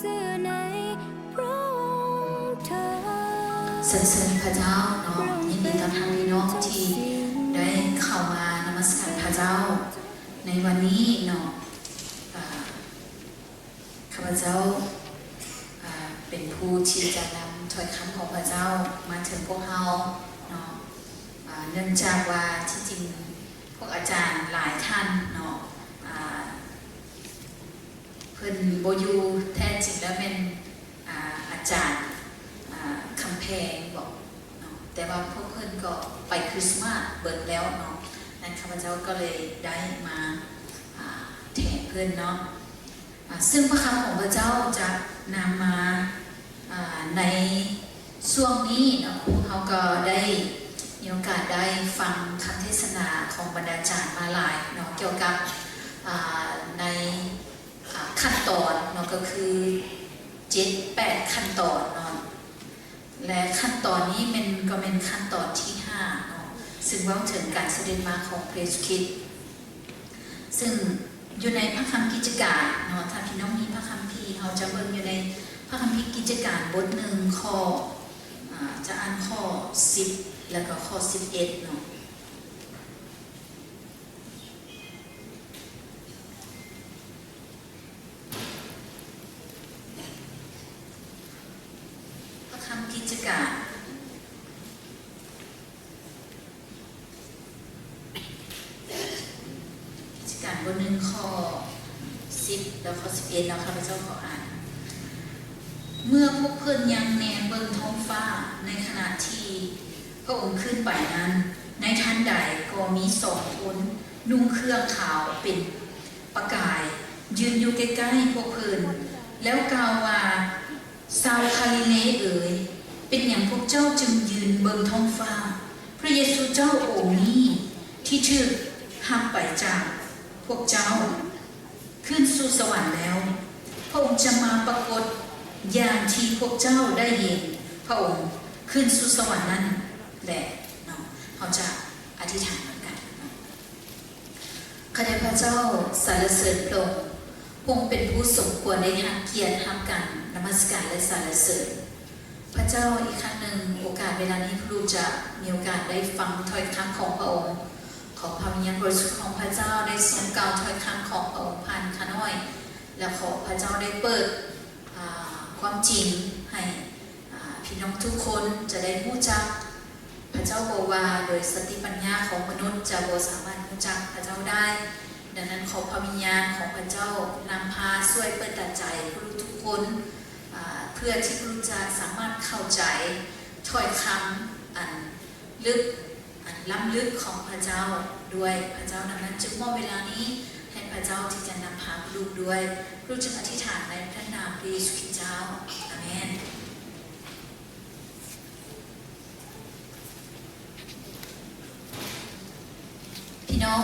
ສະເສີນພະເຈົ້າເນາະ, ຍິນດີຕ້ອນຮັບພີ່ນ້ອງທີ່ໄດ້ເຂົ້າມານະມັດສະການພະເຈົ້າໃນວັນນີ້ເນາະ. ອາ ຂ້າພະເຈົ້າ ອາ ເປັນຜູ້ທີ່ຈະນຳຖ້ອຍຄຳຂອງພະເຈົ້າມາເຖິງພວກເຮົາເນາະ. ອາ ເນື່ອງຈາກວ່າທີ່ຈິງພວກອາຈານຫຼາຍທ່ານເນາະ ອາ ເພິ່ນບໍ່ຢູ່, ແທ້ຈິງແລ້ວແມ່ນ ອາ ອາຈານ ອາ ຄຳແພງບໍເນາະ, ແຕ່ວ່າພວກເພິ່ນກໍໄປຄຣິສມາດເບິດແລ້ວເນາະ, ນັ້ນຂ້າພະເຈົ້າກໍເລີຍໄດ້ມາ ອາ ແທນເພິ່ນເນາະ. ອາ ຊຶ່ງພະຄຳຂອງພະເຈົ້າຈະນຳມາ ອາ ໃນຊ່ວງນີ້ເນາະ, ພວກເຮົາກໍໄດ້ມີໂອກາດໄດ້ຟັງຄຳເທດສະໜາຂອງບັນດາຈານມາຫຼາຍເນາະ ກ່ຽວກັບ ອາ ໃນ ອາ ຂັ້ນຕອນເນາະ ກໍຄືເຈັດແປດຂັ້ນຕອນເນາະ, ແລະ ຂັ້ນຕອນນີ້ແມ່ນ ກໍແມ່ນຂັ້ນຕອນທີຫ້າເນາະ ຊຶ່ງເວົ້າເຖິງການສະເດັດມາຂອງພະເຢຊູຄຣິດ. ຊຶ່ງຢູ່ໃນພະຄຳກິດຈະການເນາະ, ຖ້າພີ່ນ້ອງມີພະຄຳພີ ເຮົາຈະເບິ່ງຢູ່ໃນພະຄຳພີກິດຈະການບົດໜຶ່ງ ຂໍ້ ອາ ຈະອ່ານຂໍ້ສິບ ແລ້ວກໍຂໍ້ສິບເອັດເນາະ. ພະຄຳກິດຈະການ ກິດຈະການບົດໜຶ່ງ ຂໍ້ສິບ ແລະ ຂໍ້ສິບເອັດເນາະ, ຂ້າພະເຈົ້າຂໍອ່ານ. ເມື່ອພວກເພິ່ນຍັງແນມເບິ່ງທ້ອງຟ້າ ໃນຂະນະທີ່ພະອົງຂຶ້ນໄປນັ້ນ, ໃນທັນໃດກໍມີສອງຄົນນຸ່ງເຄື່ອງຂາວເປັນປະກາຍ ຢືນຢູ່ໃກ້ໆພວກເພິ່ນ ແລ້ວກ່າວວ່າ, ຊາວກາລີເລເອີຍ, ເປັນຫຍັງພວກເຈົ້າຈຶ່ງຢືນເບິ່ງທ້ອງຟ້າ? ພະເຢຊູເຈົ້າອົງນີ້ ທີ່ຖືກຮັບໄປຈາກພວກເຈົ້າຂຶ້ນສູ່ສະຫວັນແລ້ວ, ພະອົງຈະມາປາກົດຢ່າງທີ່ພວກເຈົ້າໄດ້ເຫັນພະອົງຂຶ້ນສູ່ສະຫວັນນັ້ນແຫຼະເນາະ. ເຮົາຈະອະທິຖານນຳກັນເນາະ. ຂ້າແດ່ພະເຈົ້າ ສັນລະເສີນພະອົງ, ພະອົງເປັນຜູ້ສົມຄວນໄດ້ຮັບກຽດ ຮັບການນະມັດສະການ ແລະ ສັນລະເສີນ. ພະເຈົ້າ, ອີກຄັ້ງໜຶ່ງ, ໂອກາດເວລານີ້ ພວກລູກຈະມີໂອກາດໄດ້ຟັງຖ້ອຍຄຳຂອງພະອົງ. ຂໍພະວິນຍານບໍລິສຸດຂອງພະເຈົ້າໄດ້ຊົງກ່າວຖ້ອຍຄຳຂອງພະອົງຜ່ານຂ້ານ້ອຍ, ແລະ ຂໍພະເຈົ້າໄດ້ເປີດ, ອາ, ຄວາມຈິງໃຫ້, ອາ, ພີ່ນ້ອງທຸກຄົນຈະໄດ້ຮູ້ຈັກ. ພະເຈົ້າບອກວ່າ ໂດຍສະຕິປັນຍາຂອງມະນຸດຈະບໍ່ສາມາດຮູ້ຈັກພະເຈົ້າໄດ້. ດັ່ງນັ້ນ, ຂໍພະວິນຍານຂອງພະເຈົ້ານຳພາຊ່ວຍເປີດຕາໃຈຜູ້ລູກທຸກຄົນ, ອາ, ເພື່ອທີ່ຜູ້ລູກຈະສາມາດເຂົ້າໃຈຖ້ອຍຄຳອັນເລິກ, ອັນລ້ຳເລິກຂອງພະເຈົ້າດ້ວຍ. ພະເຈົ້າ, ດັ່ງນັ້ນ, ຈຶ່ງມອບເວລານີ້ໃຫ້ພະເຈົ້າທີ່ຈະນຳພາຜູ້ລູກດ້ວຍ. ລູກຈຶ່ງອະທິຖານໃນພະນາມພະເຢຊູຄຣິດເຈົ້າ. ອາເມນ. ພີ່ນ້ອງ,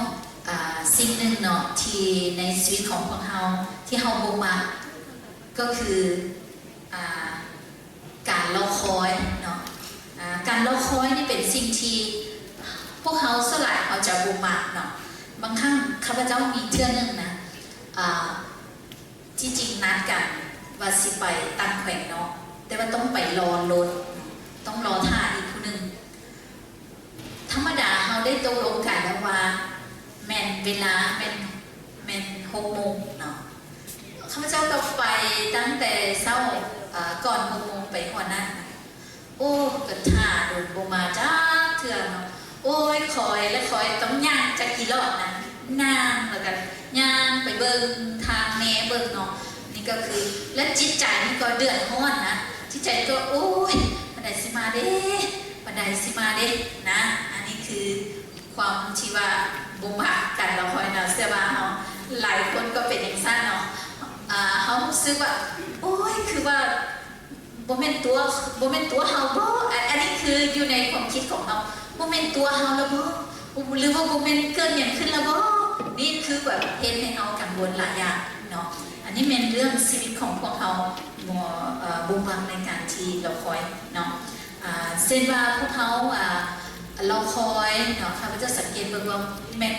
ອາ, ສິ່ງໜຶ່ງເນາະ ທີ່ໃນຊີວິດຂອງພວກເຮົາ ທີ່ເຮົາບໍ່ມັກ ກໍຄື, ອາ, ການລໍຄອຍເນາະ. ອາ, ການລໍຄອຍນີ້ເປັນສິ່ງທີ່ພວກເຮົາສ່ວນຫຼາຍເຮົາຈະບໍ່ມັກເນາະ. ບາງຄັ້ງຂ້າພະເຈົ້າມີເທື່ອໜຶ່ງນະ, ອາ, ທີ່ຈິງນັດກັນວ່າຊິໄປຕ່າງແຂວງເນາະ, ແຕ່ວ່າຕ້ອງໄປລໍລົດ, ຕ້ອງລໍຖ້າອີກຜູ້ໜຶ່ງ. ທຳມະດາເຮົາໄດ້ຕົກລົງກັນແລ້ວວ່າ ແມ່ນເວລາ ແມ່ນ, ແມ່ນຫົກໂມງເນາະ. ຂ້າພະເຈົ້າກໍໄປຕັ້ງແຕ່ເຊົ້າ, ເອີ, ກ່ອນຫົກໂມງໄປຮອດນັ້ນ. ໂອ້, ກໍຖ້າດົນບໍ່ມາຈັກເທື່ອເນາະ. ໂອ້ຍ, ຂ້ອຍ ແລະ ຂ້ອຍຕ້ອງຍ່າງຈັກກີ່ລອບນະ, ຍ່າງ ແລ້ວກໍຍ່າງໄປເບິ່ງທາງແນ່ເບິ່ງເນາະ. ນີ້ກໍຄື ແລະ ຈິດໃຈນີ້ກໍເດືອດຮ້ອນນະ, ຈິດໃຈນີ້ກໍ ໂອ້ຍ, ປານໃດຊິມາເດ, ປານໃດຊິມາເດນະ. ອັນນີ້ຄືຄວາມທີ່ວ່າບໍ່ມັກການລໍຄອຍເນາະ. ເຊື່ອວ່າເຮົາຫຼາຍຄົນກໍເປັນຈັ່ງຊັ້ນເນາະ. ອາ, ເຮົາຮູ້ສຶກວ່າ ໂອ້ຍ, ຄືວ່າ ບໍ່ແມ່ນຕົວ, ບໍ່ແມ່ນຕົວເຮົາບໍ? ອັນ, ອັນນີ້ຄືຢູ່ໃນຄວາມຄິດຂອງເຮົາ, ບໍ່ແມ່ນຕົວເຮົາລະບໍ? ຫຼືວ່າບໍ່ແມ່ນເກີດຫຍັງຂຶ້ນລະບໍ? ນີ້ຄືແບບເຮັດໃຫ້ເຮົາກັງວົນຫຼາຍຢ່າງເນາະ. ອັນນີ້ແມ່ນເລື່ອງຊີວິດຂອງພວກເຮົາ ບໍ່, ເອີ, ບໍ່ມັກໃນການທີ່ລໍຄອຍເນາະ. ອາ, ເຊັ່ນວ່າພວກເຮົາ, ອາ, ລໍຄອຍເນາະ, ຂ້າພະເຈົ້າສັງເກດເບິ່ງວ່າແມ່ນ,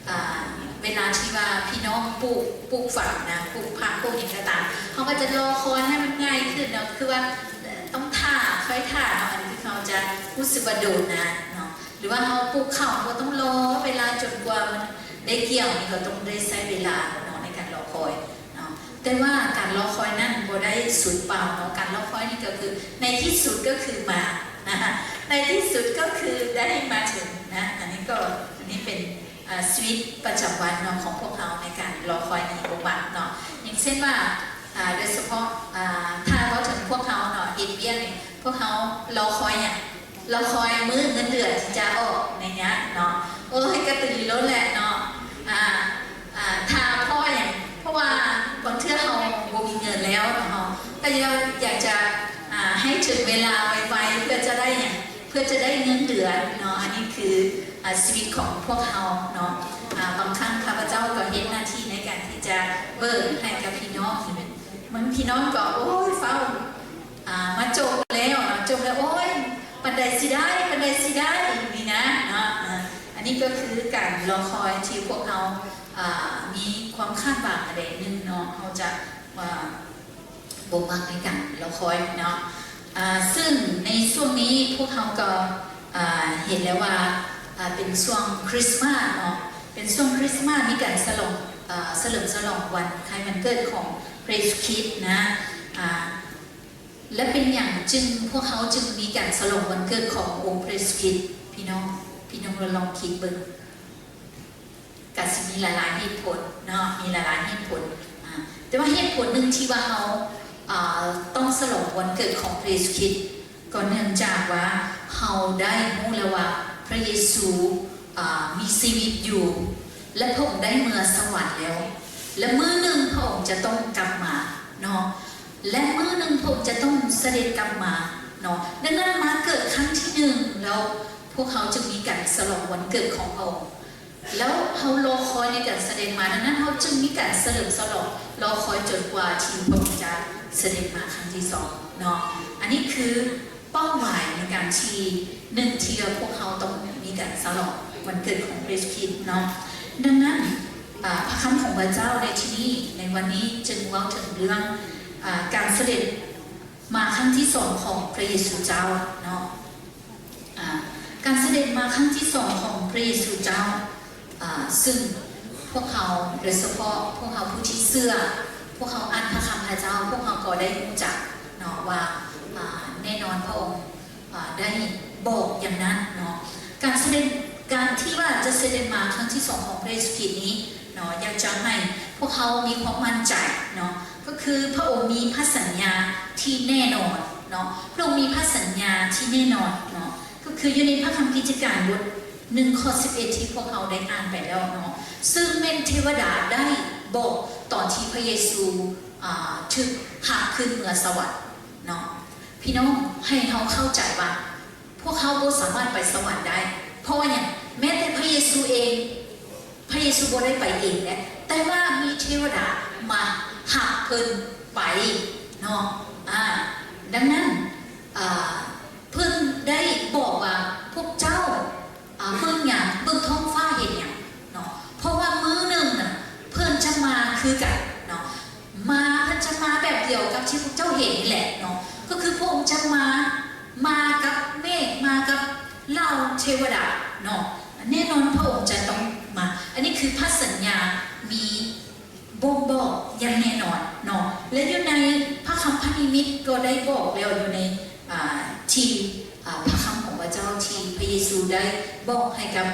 ອາ, ເວ ວລາທີ່ວ່າພີ່ນ້ອງປູກ ປູກຝັງນະ ປູກຜັກ ປູກຫຍັງກໍຕາມ ເຮົາກໍຈະລໍຄອຍໃຫ້ມັນໃຫຍ່ຂຶ້ນເນາະ ຄືວ່າຕ້ອງຖ້າ ຄອຍຖ້າເນາະ ອັນນີ້ຄືເຮົາຈະຮູ້ສຶກວ່າດົນນະເນາະ ຫຼືວ່າເຮົາປູກເຂົ້າ ເຮົາກໍຕ້ອງລໍເວລາຈົນກວ່າມັນໄດ້ກ່ຽວ ນີ້ກໍຕ້ອງໄດ້ໃຊ້ເວລາເນາະ ໃນການລໍຄອຍເນາະ ແຕ່ວ່າການລໍຄອຍນັ້ນບໍ່ໄດ້ສູນເປົ່າເນາະ ການລໍຄອຍນີ້ກໍຄື ໃນທີ່ສຸດກໍຄືມານະ ໃນທີ່ສຸດກໍຄືໄດ້ມາເຖິງນະ ອັນນີ້ກໍ ອັນນີ້ເປັນ ອາ ຊີວິດປະຈຳວັນເນາະ ຂອງພວກເຮົາໃນການລໍຄອຍນີ້ບໍ່ມັກເນາະ ຢ່າງເຊັ່ນວ່າ ອາ ໂດຍສະເພາະ ອາ ຖ້າເວົ້າເຖິງພວກເຮົາເນາະ ເຮັດວຽກນີ້ ພວກເຮົາລໍຄອຍຫຍັງ? ລໍຄອຍມື້ເງິນເດືອນທີ່ຈະອອກໃນຍາມເນາະ ໂອ້ຍ ກະຕືລືລົ້ນແຫຼະເນາະ ອາ ອາ ຖ້າພໍຫຍັງ? ເພາະວ່າບາງເທື່ອເຮົາບໍ່ມີເງິນແລ້ວເນາະ ເຮົາກໍຢາກ ຢາກຈະ ອາ ໃຫ້ເຖິງເວລາໄວໆ ເພື່ອຈະໄດ້ຫຍັງ? ເພື່ອຈະໄດ້ເງິນເດືອນເນາະ ອັນນີ້ຄື ອາ ຊີວິດຂອງພວກເຮົາເນາະ ອາ ບາງຄັ້ງຂ້າພະເຈົ້າກໍເຮັດໜ້າທີ່ໃນການທີ່ຈະເບີກໃຫ້ກັບພີ່ນ້ອງ ບາງພີ່ນ້ອງກໍ ໂອ້ຍ ຟ້າວ ອາ ມາຈົບແລ້ວເນາະ ຈົບແລ້ວ ໂອ້ຍ ປານໃດຊິໄດ້ ປານໃດຊິໄດ້ ນີ້ນະເນາະ ອາ ອັນນີ້ກໍຄືການລໍຄອຍທີ່ພວກເຮົາ ອາ ມີຄວາມຄາດຫວັງອັນໃດໜຶ່ງເນາະ ເຮົາຈະ ອາ ບໍ່ມັກໃນການລໍຄອຍເນາະ ອາ ຊຶ່ງໃນຊ່ວງນີ້ພວກເຮົາກໍ ອາ ເຫັນແລ້ວວ່າ ອາ ເປັນຊ່ວງຄຣິສມາດເນາະ ເປັນຊ່ວງຄຣິສມາດ ມີການສະຫຼອງ ອາ ສະເຫຼີມສະຫຼອງວັນຄ້າຍວັນເກີດຂອງພະເຢຊູຄຣິດນະ ອາ ແລະ ເປັນຫຍັງຈຶ່ງ ພວກເຮົາຈຶ່ງມີການສະຫຼອງວັນເກີດຂອງອົງພະເຢຊູຄຣິດ? ພີ່ນ້ອງ ພີ່ນ້ອງລອງຄິດເບິ່ງ. ກະຊິມີຫຼາຍໆເຫດຜົນເນາະ ມີຫຼາຍໆເຫດຜົນ ອາ ແຕ່ວ່າເຫດຜົນໜຶ່ງທີ່ວ່າເຮົາ ອາ ຕ້ອງສະຫຼອງວັນເກີດຂອງພະເຢຊູຄຣິດ ກໍເນື່ອງຈາກວ່າເຮົາໄດ້ຮູ້ແລ້ວວ່າພະເຢຊູ ອາ ມີຊີວິດຢູ່ ແລະ ພະອົງໄດ້ເມືອສະຫວັນແລ້ວ ແລະ ມື້ໜຶ່ງພະອົງຈະຕ້ອງກັບມາເນາະ ແລະ ມື້ໜຶ່ງພະອົງຈະຕ້ອງສະເດັດກັບມາເນາະ ດັ່ງນັ້ນມາເກີດຄັ້ງທີໜຶ່ງແລ້ວ ພວກເຮົາຈຶ່ງມີການສະຫຼອງວັນເກີດຂອງພະອົງ ແລ້ວເຮົາລໍຄອຍໃນການສະເດັດມາ ດັ່ງນັ້ນເຮົາຈຶ່ງມີການສະເຫຼີມສະຫຼອງ ລໍຄອຍຈົນກວ່າທີ່ພະອົງຈະສະເດັດມາຄັ້ງທີສອງເນາະ ອັນນີ້ຄືເປົ້າໝາຍໃນການທີ່ໜຶ່ງທີ່ວ່າພວກເຮົາຕ້ອງມີການສະຫຼອງວັນເກີດຂອງພະເຢຊູຄຣິດເນາະ ດັ່ງນັ້ນ ອາ ພະຄຳຂອງພະເຈົ້າໃນທີ່ນີ້ ໃນວັນນີ້ຈຶ່ງເວົ້າເຖິງເລື່ອງ ອາ ການສະເດັດມາຄັ້ງທີສອງຂອງພະເຢຊູເຈົ້າເນາະ ອາ ການສະເດັດມາຄັ້ງທີສອງຂອງພະເຢຊູເຈົ້າ ອາ ຊຶ່ງພວກເຮົາ ໂດຍສະເພາະພວກເຮົາຜູ້ທີ່ເຊື່ອ ພວກເຮົາອ່ານພະຄຳພະເຈົ້າ ພວກເຮົາກໍໄດ້ຮູ້ຈັກເນາະວ່າ ອາ ແນ່ນອນພະອົງ ອາ ໄດ້ບອກຢ່າງນັ້ນເນາະ ການສະເດັດ ການທີ່ວ່າຈະສະເດັດມາຄັ້ງທີສອງຂອງພະເຢຊູຄຣິດນີ້ເນາະ ຢາກຈະໃຫ້ພວກເຮົາມີຄວາມໝັ້ນໃຈເນາະ ກໍຄືພະອົງມີພະສັນຍາທີ່ແນ່ນອນເນາະ ພະອົງມີພະສັນຍາທີ່ແນ່ນອນເນາະ ກໍຄືຢູ່ໃນພະຄຳກິດຈະການບົດໜຶ່ງ ຂໍ້ສິບເອັດ ທີ່ພວກເຮົາໄດ້ອ່ານໄປແລ້ວເນາະ ຊຶ່ງແມ່ນເທວະດາໄດ້ບອກຕອນທີ່ພະເຢຊູ ອາ ຖືກຮັບຂຶ້ນເມືອສະຫວັນເນາະ ພີ່ນ້ອງ ໃຫ້ເຮົາເຂົ້າໃຈວ່າ ພວກເຮົາບໍ່ສາມາດໄປສະຫວັນໄດ້ ເພາະວ່າຫຍັງ? ແມ້ແຕ່ພະເຢຊູເອງ ພະເຢຊູບໍ່ໄດ້ໄປເອງເດ້ ແຕ່ວ່າມີເທວະດາມາຮັບເພິ່ນໄປເນາະ ອາ ດັ່ງນັ້ນ ອາ ເພິ່ນໄດ້ບອກວ່າ ພວກເຈົ້າ ອາ ເບິ່ງຫຍັງ? ເບິ່ງທ້ອງຟ້າເຫັນຫຍັງເນາະ? ເພາະວ່າມື້ໜຶ່ງນະ ເພິ່ນຈະມາຄືກັນເນາະ ມາ ເພິ່ນຈະມາແບບດຽວກັບທີ່ພວກເຈົ້າເຫັນນີ້ແຫຼະເນາະ ກໍຄືພະອົງຈະມາ ມາກັບເມກ ມາກັບເຫຼົ່າເທວະດາເນາະ ແນ່ນອນພະອົງຈະຕ້ອງມາ ອັນນີ້ຄືພະສັນຍາມີບົ່ງບອກຢ່າງແນ່ນອນເນາະ ແລະ ຢູ່ໃນພະຄຳພະນິມິດກໍໄດ້ບອກແລ້ວ ຢູ່ໃນ ອາ ທີ່ ອາ ພະຄຳຂອງພະເຈົ້າທີ່ພະເຢຊູໄດ້ບອກໃຫ້ກັບ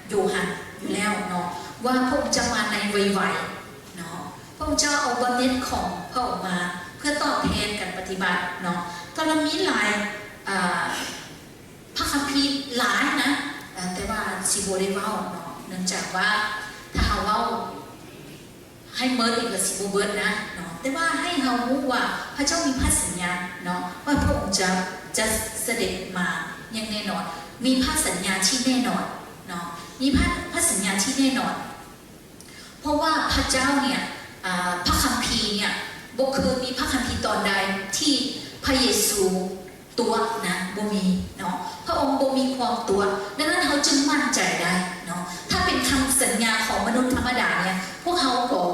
ໂຢຮັນຢູ່ແລ້ວເນາະ ວ່າພະອົງຈະມາໃນໄວໆເນາະ ພະອົງຈະເອົາບຳເໜັດຂອງພະອົງມາເພື່ອຕອບແທນການປະຕິບັດເນາະ ກໍລະມີຫຼາຍ ອາ ພະຄຳພີຫຼາຍນະ ເອີ ແຕ່ວ່າຊິບໍ່ໄດ້ເວົ້າເນາະ ເນື່ອງຈາກວ່າຖ້າເຮົາເວົ້າໃຫ້ເໝິດນີ້ກໍຊິບໍ່ເບິດນະເນາະ ແຕ່ວ່າໃຫ້ເຮົາຮູ້ວ່າພະເຈົ້າມີພະສັນຍາເນາະ ວ່າພະອົງຈະ ຈະສະເດັດມາຢ່າງແນ່ນອນ ມີພະສັນຍາທີ່ແນ່ນອນເນາະ ມີພະ ພະສັນຍາທີ່ແນ່ນອນ. ເພາະວ່າພະເຈົ້າເນ່ຍ ອາ ພະຄຳພີເນ່ຍ ບໍ່ເຄີຍມີພະຄຳພີຕອນໃດທີ່ພະເຢຊູຕົວະນະ ບໍ່ມີເນາະ ພະອົງບໍ່ມີຄວາມຕົວະ ດັ່ງນັ້ນເຮົາຈຶ່ງໝັ້ນໃຈໄດ້ເນາະ ຖ້າ ເປັນຄຳສັນຍາຂອງມະນຸດທຳມະດາເນຍ ພວກເຮົາກໍ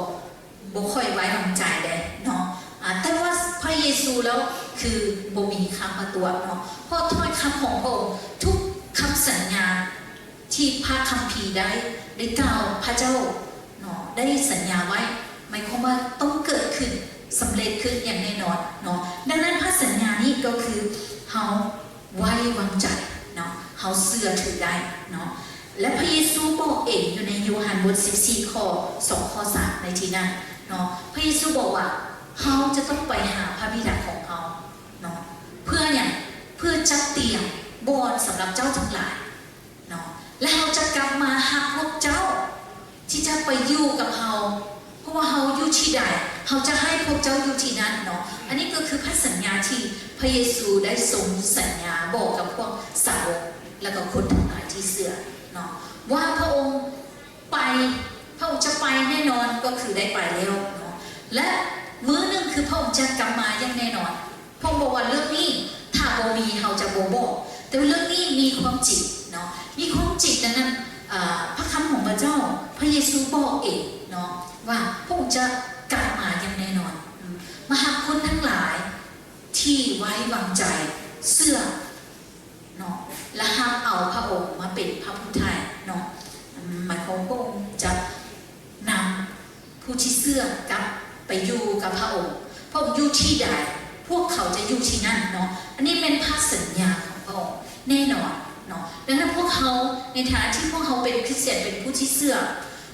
ບໍ່ຄ່ອຍໄວ້ວາງໃຈເດ້ເນາະ. ອາ ແຕ່ວ່າພະເຢຊູແລ້ວຄືບໍ່ມີຄຳມາຕົວະເນາະ ເພາະຖ້ອຍຄຳຂອງພະອົງ ທຸກຄຳສັນຍາທີ່ພະຄຳພີໄດ້ ໄດ້ກ່າວ ພະເຈົ້າເນາະ ໄດ້ສັນຍາໄວ້ ໝາຍຄວາມວ່າຕ້ອງເກີດຂຶ້ນ ສຳເລັດຂຶ້ນຢ່າງແນ່ນອນເນາະ. ດັ່ງນັ້ນ ພະສັນຍານີ້ກໍຄືເຮົາ ໄວ້ວາງໃຈເນາະ ເຮົາເຊື່ອຖືໄດ້ເນາະ. ແລະ ພະເຢຊູບອກເອງຢູ່ໃນໂຍຮັນບົດສິບສີ່ ຂໍ້ສອງ ຂໍ້ສາມ ໃນທີ່ນັ້ນເນາະ ພະເຢຊູບອກວ່າ ເຮົາຈະຕ້ອງໄປຫາພະບິດາຂອງເຮົາເນາະ. ເພື່ອຫຍັງ? ເພື່ອຈັດຕຽມບ່ອນສຳລັບເຈົ້າທັງຫຼາຍເນາະ ແລະ ເຮົາຈະກັບມາຮັບພວກເຈົ້າ ທີ່ຈະໄປຢູ່ກັບເຮົາ ເພາະວ່າເຮົາຢູ່ທີ່ໃດ ເຮົາຈະໃຫ້ພວກເຈົ້າຢູ່ທີ່ນັ້ນເນາະ. ອັນນີ້ກໍຄືພັນສັນຍາທີ່ພະເຢຊູໄດ້ຊົງສັນຍາບອກກັບພວກສາວົກ ແລະ ກໍຄົນທັງຫຼາຍທີ່ເຊື່ອເນາະ ວ່າພະອົງໄປ ພະອົງຈະໄປແນ່ນອນ ກໍຄືໄດ້ໄປແລ້ວເນາະ ແລະ ມື້ໜຶ່ງຄືພະອົງຈະກັບມາຢ່າງແນ່ນອນ. ພະອົງບອກວ່າເລື່ອງນີ້ຖ້າບໍ່ມີເຮົາຈະບໍ່ບອກ ແຕ່ວ່າເລື່ອງນີ້ມີຄວາມຈິງເນາະ ມີຄວາມຈິງ. ດັ່ງນັ້ນ ເອີ ພະຄຳຂອງພະເຈົ້າ ພະເຢຊູບອກເອງເນາະ ວ່າພະອົງຈະກັບມາຢ່າງແນ່ນອນ ອາ ມາຮັບຄົນທັງຫຼາຍທີ່ໄວ້ວາງໃຈເຊື່ອເນາະ ແລະ ຮັບເອົາພະອົງມາເປັນພະຜູ້ໄຖ່ເນາະ ອາ ໝາຍຄວາມວ່າພະອົງຈະນຳ ຜູ້ທີ່ເຊື່ອກັບໄປຢູ່ກັບພະອົງ ພະອົງຢູ່ທີ່ໃດ ພວກເຂົາຈະຢູ່ທີ່ນັ້ນເນາະ. ອັນນີ້ແມ່ນພັນສັນຍາຂອງພະອົງແນ່ນອນເນາະ. ດັ່ງນັ້ນພວກເຮົາ ໃນຖານະທີ່ພວກເຮົາເປັນຄຣິສຕຽນ ເປັນຜູ້ທີ່ເຊື່ອ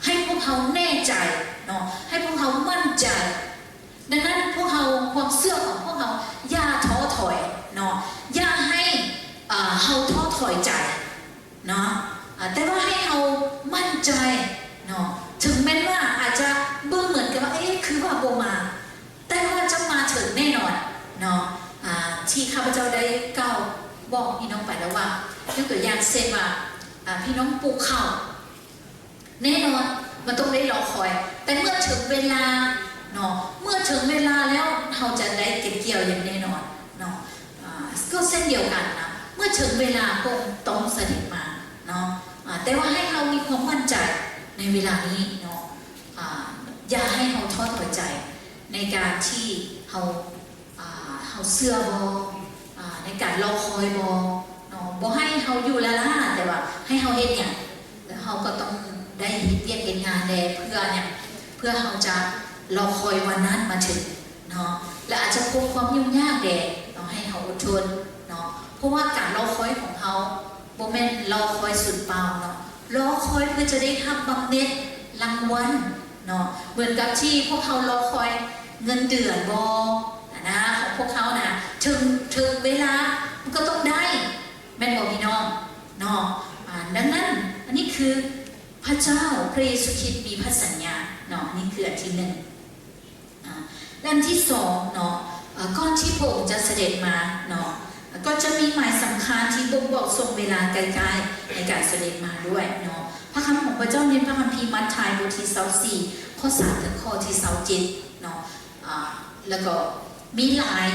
ໃຫ້ພວກເຮົາແນ່ໃຈເນາະ ໃຫ້ພວກເຮົາໝັ້ນໃຈ. ດັ່ງນັ້ນພວກເຮົາ ຄວາມເຊື່ອຂອງພວກເຮົາ ຢ່າທໍ້ຖອຍເນາະ ຢ່າໃຫ້ ເອີ ເຮົາທໍ້ຖອຍໃຈ ເນາະ ອາ ແຕ່ວ່າໃຫ້ເຮົາໝັ້ນໃຈເນາະ ເຖິງແມ່ນວ່າອາດຈະເບິ່ງເໝືອນກັບວ່າ ເອ ຄືວ່າບໍ່ມາ ແຕ່ວ່າຈະມາເຖິງແນ່ນອນເນາະ. ອາ ທີ່ຂ້າພະເຈົ້າໄດ້ກ່າວບອກພີ່ນ້ອງໄປແລ້ວວ່າ ຍົກຕົວຢ່າງເຊັ່ນວ່າ ອາ ພີ່ນ້ອງປູກເຂົ້າ ແນ່ນອນມັນຕ້ອງໄດ້ລໍຄອຍ ແຕ່ເມື່ອເຖິງເວລາເນາະ ເມື່ອເຖິງເວລາແລ້ວເຮົາຈະໄດ້ເກັບກ່ຽວຢ່າງແນ່ນອນເນາະ. ອາ ກໍເຊັ່ນດຽວກັນນະ ເມື່ອເຖິງເວລາພະອົງຕ້ອງສະເດັດມາເນາະ ອາ ແຕ່ວ່າໃຫ້ເຮົາມີຄວາມໝັ້ນໃຈໃນເວລານີ້ເນາະ ອາ ຢ່າໃຫ້ເຮົາທໍ້ຖອຍໃຈໃນການທີ່ເຮົາ ອາ ເຮົາເຊື່ອບໍ່ ອາ ໃນການລໍຄອຍບໍ່ເນາະ ບໍ່ໃຫ້ເຮົາຢູ່ລ້າໆ ແຕ່ວ່າໃຫ້ເຮົາເຮັດຫຍັງ ແລ້ວເຮົາກໍຕ້ອງໄດ້ເຮັດວຽກເຮັດງານແດ່ ເພື່ອຫຍັງ? ເພື່ອເຮົາຈະລໍຄອຍວັນນັ້ນມາເຖິງເນາະ ແລະ ອາດຈະພົບຄວາມຫຍຸ້ງຍາກແດ່ເນາະ ໃຫ້ເຮົາອົດທົນເນາະ ເພາະວ່າການລໍຄອຍຂອງເຮົາບໍ່ແມ່ນລໍຄອຍສູນເປົ່າເນາະ ລໍຄອຍເພື່ອຈະໄດ້ຮັບບຳເໜັດລາງວັນເນາະ ເໝືອນກັບທີ່ພວກເຮົາລໍຄອຍເງິນເດືອນບໍ່ ອັນນະ ຂອງພວກເຮົານະ ເຖິງ ເຖິງເວລາມັນກໍຕ້ອງໄດ້ ແມ່ນບໍ່ພີ່ນ້ອງເນາະ? ອາ ດັ່ງນັ້ນ ອັນນີ້ຄືພະເຈົ້າ ພະເຢຊູຄຣິດມີພັນສັນຍາເນາະ ອັນນີ້ຄືອັນທີໜຶ່ງ. ອາ ແລະ ອັນທີສອງເນາະ ອາ ກ່ອນທີ່ພະອົງຈະສະເດັດມາເນາະ ກໍຈະມີໝາຍສຳຄັນທີ່ບົ່ງບອກຊ່ວງເວລາໃກ້ໆໃນການສະເດັດມາດ້ວຍເນາະ. ພະຄຳຂອງພະເຈົ້າໃນພະຄຳພີມັດທາຍ ບົດທີຊາວສີ່ ຂໍ້ສາມ ເຖິງຂໍ້ທີຊາວເຈັດເນາະ ອາ ແລ້ວກໍມີຫຼາຍ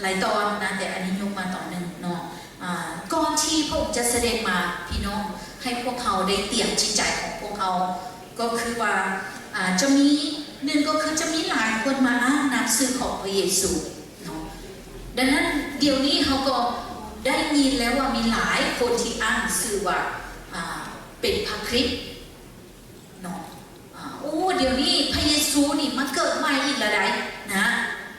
ຫຼາຍຕອນນະ ແຕ່ອັນນີ້ຍົກມາຕອນໜຶ່ງເນາະ. ອາ ກ່ອນທີ່ພະອົງຈະສະເດັດມາ ພີ່ນ້ອງ ໃຫ້ພວກເຮົາໄດ້ຕຽມຈິດໃຈຂອງພວກເຮົາ ກໍຄືວ່າ ອາ ຈະມີ ໜຶ່ງ ກໍຄືຈະມີຫຼາຍຄົນມາອ້າງນາມຊື່ຂອງພະເຢຊູເນາະ. ດັ່ງນັ້ນ ດຽວນີ້ເຮົາກໍໄດ້ຍິນແລ້ວວ່າມີຫຼາຍຄົນທີ່ອ້າງຊື່ວ່າ ອາ ເປັນພະຄຣິດ ເນາະ ອາ ໂອ້ ດຽວນີ້ພະເຢຊູນີ້ມາເກີດໃໝ່ອີກແລ້ວໃດ໋ນະ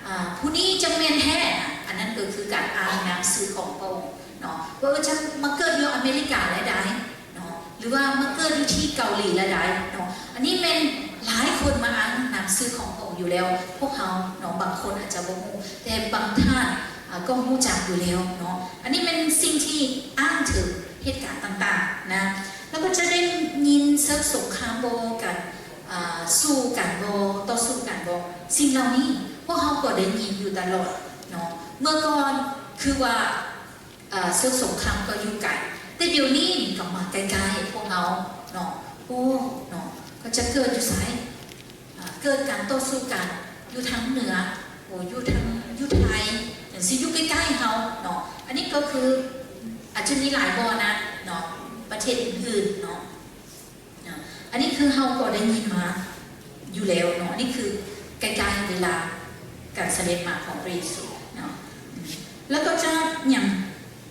ອາ ຜູ້ນີ້ຈັ່ງແມ່ນແທ້ນະ. ອັນນັ້ນກໍຄືການອ້າງນາມຊື່ຂອງພະອົງເນາະ ວ່າ ເອີ ຈັ່ງມາເກີດຢູ່ອາເມລິກາແລ້ວໃດ໋ເນາະ ຫຼືວ່າມາເກີດຢູ່ທີ່ເກົາຫຼີແລ້ວໃດ໋ເນາະ. ອັນນີ້ແມ່ນຫຼາຍຄົນມາອ້າງນາມຊື່ຂອງພະອົງຢູ່ແລ້ວ ພວກເຮົາເນາະ ບາງຄົນອາດຈະບໍ່ຮູ້ ແຕ່ບາງທ່ານ ອາ ກໍຮູ້ຈັກຢູ່ແລ້ວເນາະ. ອັນນີ້ແມ່ນສິ່ງທີ່ອ້າງເຖິງເຫດການຕ່າງໆນະ ແລ້ວກໍຈະໄດ້ຍິນເສິກສົງຄາມບໍ່ກັນ ອາ ສູ້ກັນບໍ່ ຕໍ່ສູ້ກັນບໍ່ ສິ່ງເຫຼົ່ານີ້ພວກເຮົາກໍໄດ້ຍິນຢູ່ຕະຫຼອດເນາະ. ເມື່ອກ່ອນຄືວ່າ ອາ ເສິກສົງຄາມກໍຢູ່ໄກ ແຕ່ດຽວນີ້ນີ້ກໍມາໃກ້ໆພວກເຮົາເນາະ. ໂອ້ ເນາະ ກໍຈະເກີດຢູ່ໃສ? ອາ ເກີດການຕໍ່ສູ້ກັນຢູ່ທາງເໜືອ ໂອ້ ຢູ່ທາງ ຢູ່ໄທ ຈັ່ງຊີ້ ຢູ່ໃກ້ໆເຮົາເນາະ. ອັນນີ້ກໍຄືອາດຈະມີຫຼາຍບ່ອນນະເນາະ ປະເທດອື່ນໆເນາະ. ເນາະ ອັນນີ້ຄືເຮົາກໍໄດ້ຍິນມາຢູ່ແລ້ວເນາະ, ອັນນີ້ຄືໃກ້ໆເວລາການສະເດັດມາຂອງພະເຢຊູເນາະ. ແລ້ວກໍຈະຫຍັງ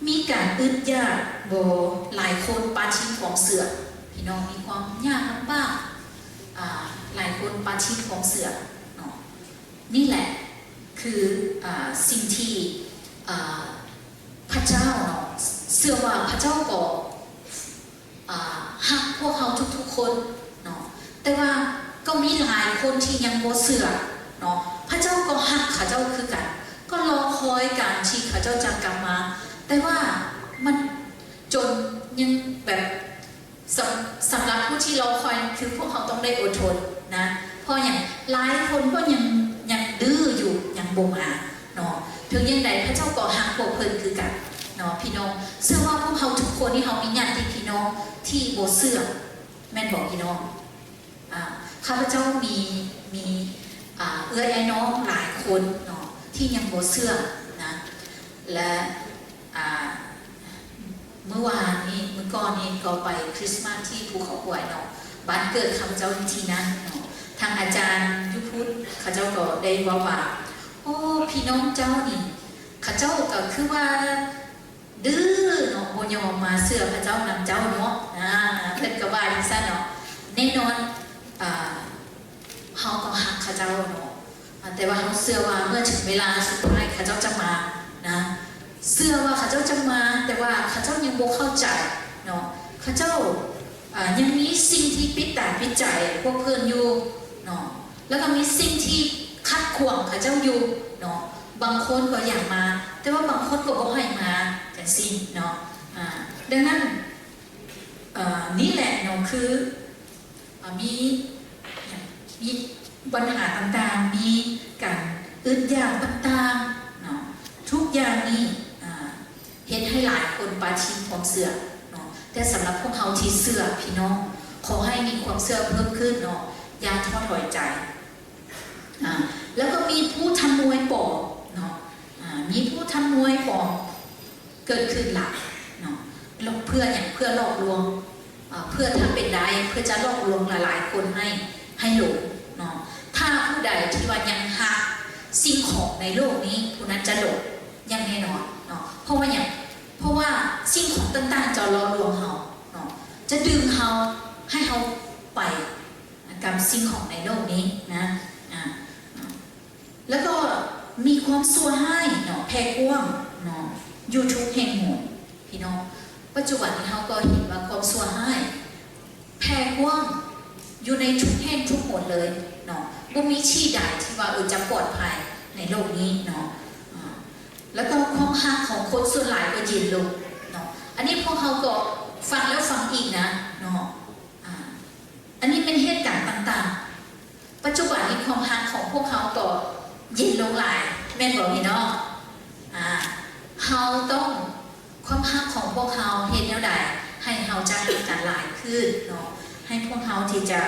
ມີການອຶດຢາກບໍ່? ຫຼາຍຄົນປະຖິ້ມຄວາມເຊື່ອ, ພີ່ນ້ອງ, ມີຄວາມຍາກລຳບາກ, ອາ, ຫຼາຍຄົນປະຖິ້ມຄວາມເຊື່ອເນາະ. ນີ້ແຫຼະຄື, ອາ, ສິ່ງທີ່, ອາ, ພະເຈົ້າເນາະ, ເຊື່ອວ່າພະເຈົ້າກໍ ອາ ຮັກພວກເຮົາທຸກໆຄົນເນາະ, ແຕ່ວ່າກໍມີຫຼາຍຄົນທີ່ຍັງບໍ່ເຊື່ອເນາະ. ພະເຈົ້າກໍຮັກເຂົາເຈົ້າຄືກັນ, ກໍລໍຄອຍການທີ່ເຂົາເຈົ້າຈະກັບມາ, ແຕ່ວ່າມັນຈົນຍັງແບບ ສຳ ສຳລັບຜູ້ທີ່ລໍຄອຍ ຄືພວກເຮົາຕ້ອງໄດ້ອົດທົນນະ. ເພາະຫຍັງ? ຫຼາຍຄົນກໍຍັງ ຍັງດື້ຢູ່, ຍັງບໍ່ມາເນາະ. ເຖິງຢ່າງໃດພະເຈົ້າກໍຮັກພວກເພິ່ນຄືກັນເນາະ ພີ່ນ້ອງ. ເຊື່ອວ່າພວກເຮົາທຸກຄົນນີ້ ເຮົາມີຍາດຕິພີ່ນ້ອງທີ່ບໍ່ເຊື່ອ ແມ່ນບໍ່ພີ່ນ້ອງ? ອາ ຂ້າພະເຈົ້າມີ ມີ ອາ ເອື້ອຍອ້າຍນ້ອງຫຼາຍຄົນເນາະ ທີ່ຍັງບໍ່ເຊື່ອນະ ແລະ ອາ ມື້ວານນີ້ ມື້ກ່ອນນີ້ກໍໄປຄຣິສມາສທີ່ພູເຂົາຄວາຍເນາະ, ບ້ານເກີດຂ້າພະເຈົ້າຢູ່ທີ່ນັ້ນເນາະ. ທາງອາຈານຢູ່ພຸ້ນ ເຂົາເຈົ້າກໍໄດ້ເວົ້າວ່າ ໂອ້ ພີ່ນ້ອງເຈົ້ານີ້ ເຂົາເຈົ້າກໍຄືວ່າ ດື້ເນາະ, ບໍ່ຍອມມາເຊື່ອພະເຈົ້ານຳເຈົ້າເນາະ. ອາ ເພິ່ນກໍວ່າຈັ່ງຊັ້ນເນາະ. ແນ່ນອນ ອາ ເຮົາກໍຮັກເຂົາເຈົ້າເນາະ, ອາ ແຕ່ວ່າເຮົາເຊື່ອວ່າເມື່ອເຖິງເວລາສຸດທ້າຍເຂົາເຈົ້າຈະມານະ. ເຊື່ອວ່າເຂົາເຈົ້າຈະມາ, ແຕ່ວ່າເຂົາເຈົ້າຍັງບໍ່ເຂົ້າໃຈເນາະ. ເຂົາເຈົ້າ ອາ ຍັງມີສິ່ງທີ່ປິດຕາປິດໃຈພວກເພິ່ນຢູ່ເນາະ, ແລ້ວກໍມີສິ່ງທີ່ຂັດຂວາງເຂົາເຈົ້າຢູ່ເນາະ. ບາງຄົນກໍຢາກມາ, ແຕ່ວ່າບາງຄົນກໍບໍ່ໃຫ້ມາ ຈັ່ງຊີ້ເນາະ. ອາ ດັ່ງນັ້ນ ເອີ ນີ້ແຫຼະເນາະ ຄື ອາ ມີ ມີບັນຫາຕ່າງໆ, ມີການອຶດຢາກຕ່າງໆເນາະ, ທຸກຢ່າງນີ້ ອາ ເຮັດໃຫ້ຫຼາຍຄົນປະຖິ້ມຄວາມເຊື່ອເນາະ. ແຕ່ສຳລັບພວກເຮົາທີ່ເຊື່ອ ພີ່ນ້ອງ, ຂໍໃຫ້ມີຄວາມເຊື່ອເພີ່ມຂຶ້ນເນາະ, ຢ່າທໍ້ຖອຍໃຈ. ອາ ແລ້ວກໍມີຜູ້ທຳນວຍປອມເນາະ, ອາ ມີຜູ້ທຳນວຍປອມເກີດຂຶ້ນຫຼາຍເນາະ. ເພື່ອຫຍັງ? ເພື່ອຫຼອກລວງ, ອາ ເພື່ອ ຖ້າເປັນໄດ້ ເພື່ອຈະຫຼອກລວງຫຼາຍໆຄົນໃຫ້ ໃຫ້ຫຼົງເນາະ. ຖ້າຜູ້ໃດທີ່ວ່າຍັງຮັກສິ່ງຂອງໃນໂລກນີ້ ຜູ້ນັ້ນຈະຫຼົງຢ່າງແນ່ນອນເນາະ. ເພາະວ່າຫຍັງ? ເພາະວ່າສິ່ງຂອງຕ່າງໆຈະຫຼອກລວງເຮົາເນາະ, ຈະດຶງເຮົາ ໃຫ້ເຮົາໄປ ກັບສິ່ງຂອງໃນໂລກນີ້ນະ. ອາ ແລ້ວກໍມີຄວາມຊົ່ວຮ້າຍເນາະ ແຜ່ກວ້າງເນາະ ຢູ່ທຸກແຫ່ງຫົນ ພີ່ນ້ອງ. ປັດຈຸບັນນີ້ເຮົາກໍເຫັນວ່າຄວາມຊົ່ວຮ້າຍແຜ່ກວ້າງຢູ່ໃນທຸກແຫ່ງທຸກຫົນເລີຍເນາະ, ບໍ່ມີທີ່ໃດທີ່ວ່າ ເອີ ຈະປອດໄພໃນໂລກນີ້ເນາະ. ອາ ແລ້ວກໍຄວາມຮັກຂອງຄົນສ່ວນຫຼາຍກໍເຢັນລົງເນາະ. ອັນນີ້ພວກເຮົາກໍຟັງແລ້ວຟັງອີກນະເນາະ. ອາ ອັນນີ້ເປັນເຫດການຕ່າງໆ. ປັດຈຸບັນນີ້ຄວາມຮັກຂອງພວກເຮົາກໍເຢັນລົງຫຼາຍ ແມ່ນບໍ່ພີ່ນ້ອງ? ອາ ເຮົາຕ້ອງ ຄວາມຮັກຂອງພວກເຮົາເຮັດແນວໃດໃຫ້ເຮົາຈະຮັກກັນຫຼາຍຂຶ້ນເນາະ, ໃຫ້ພວກເຮົາທີ່ຈະ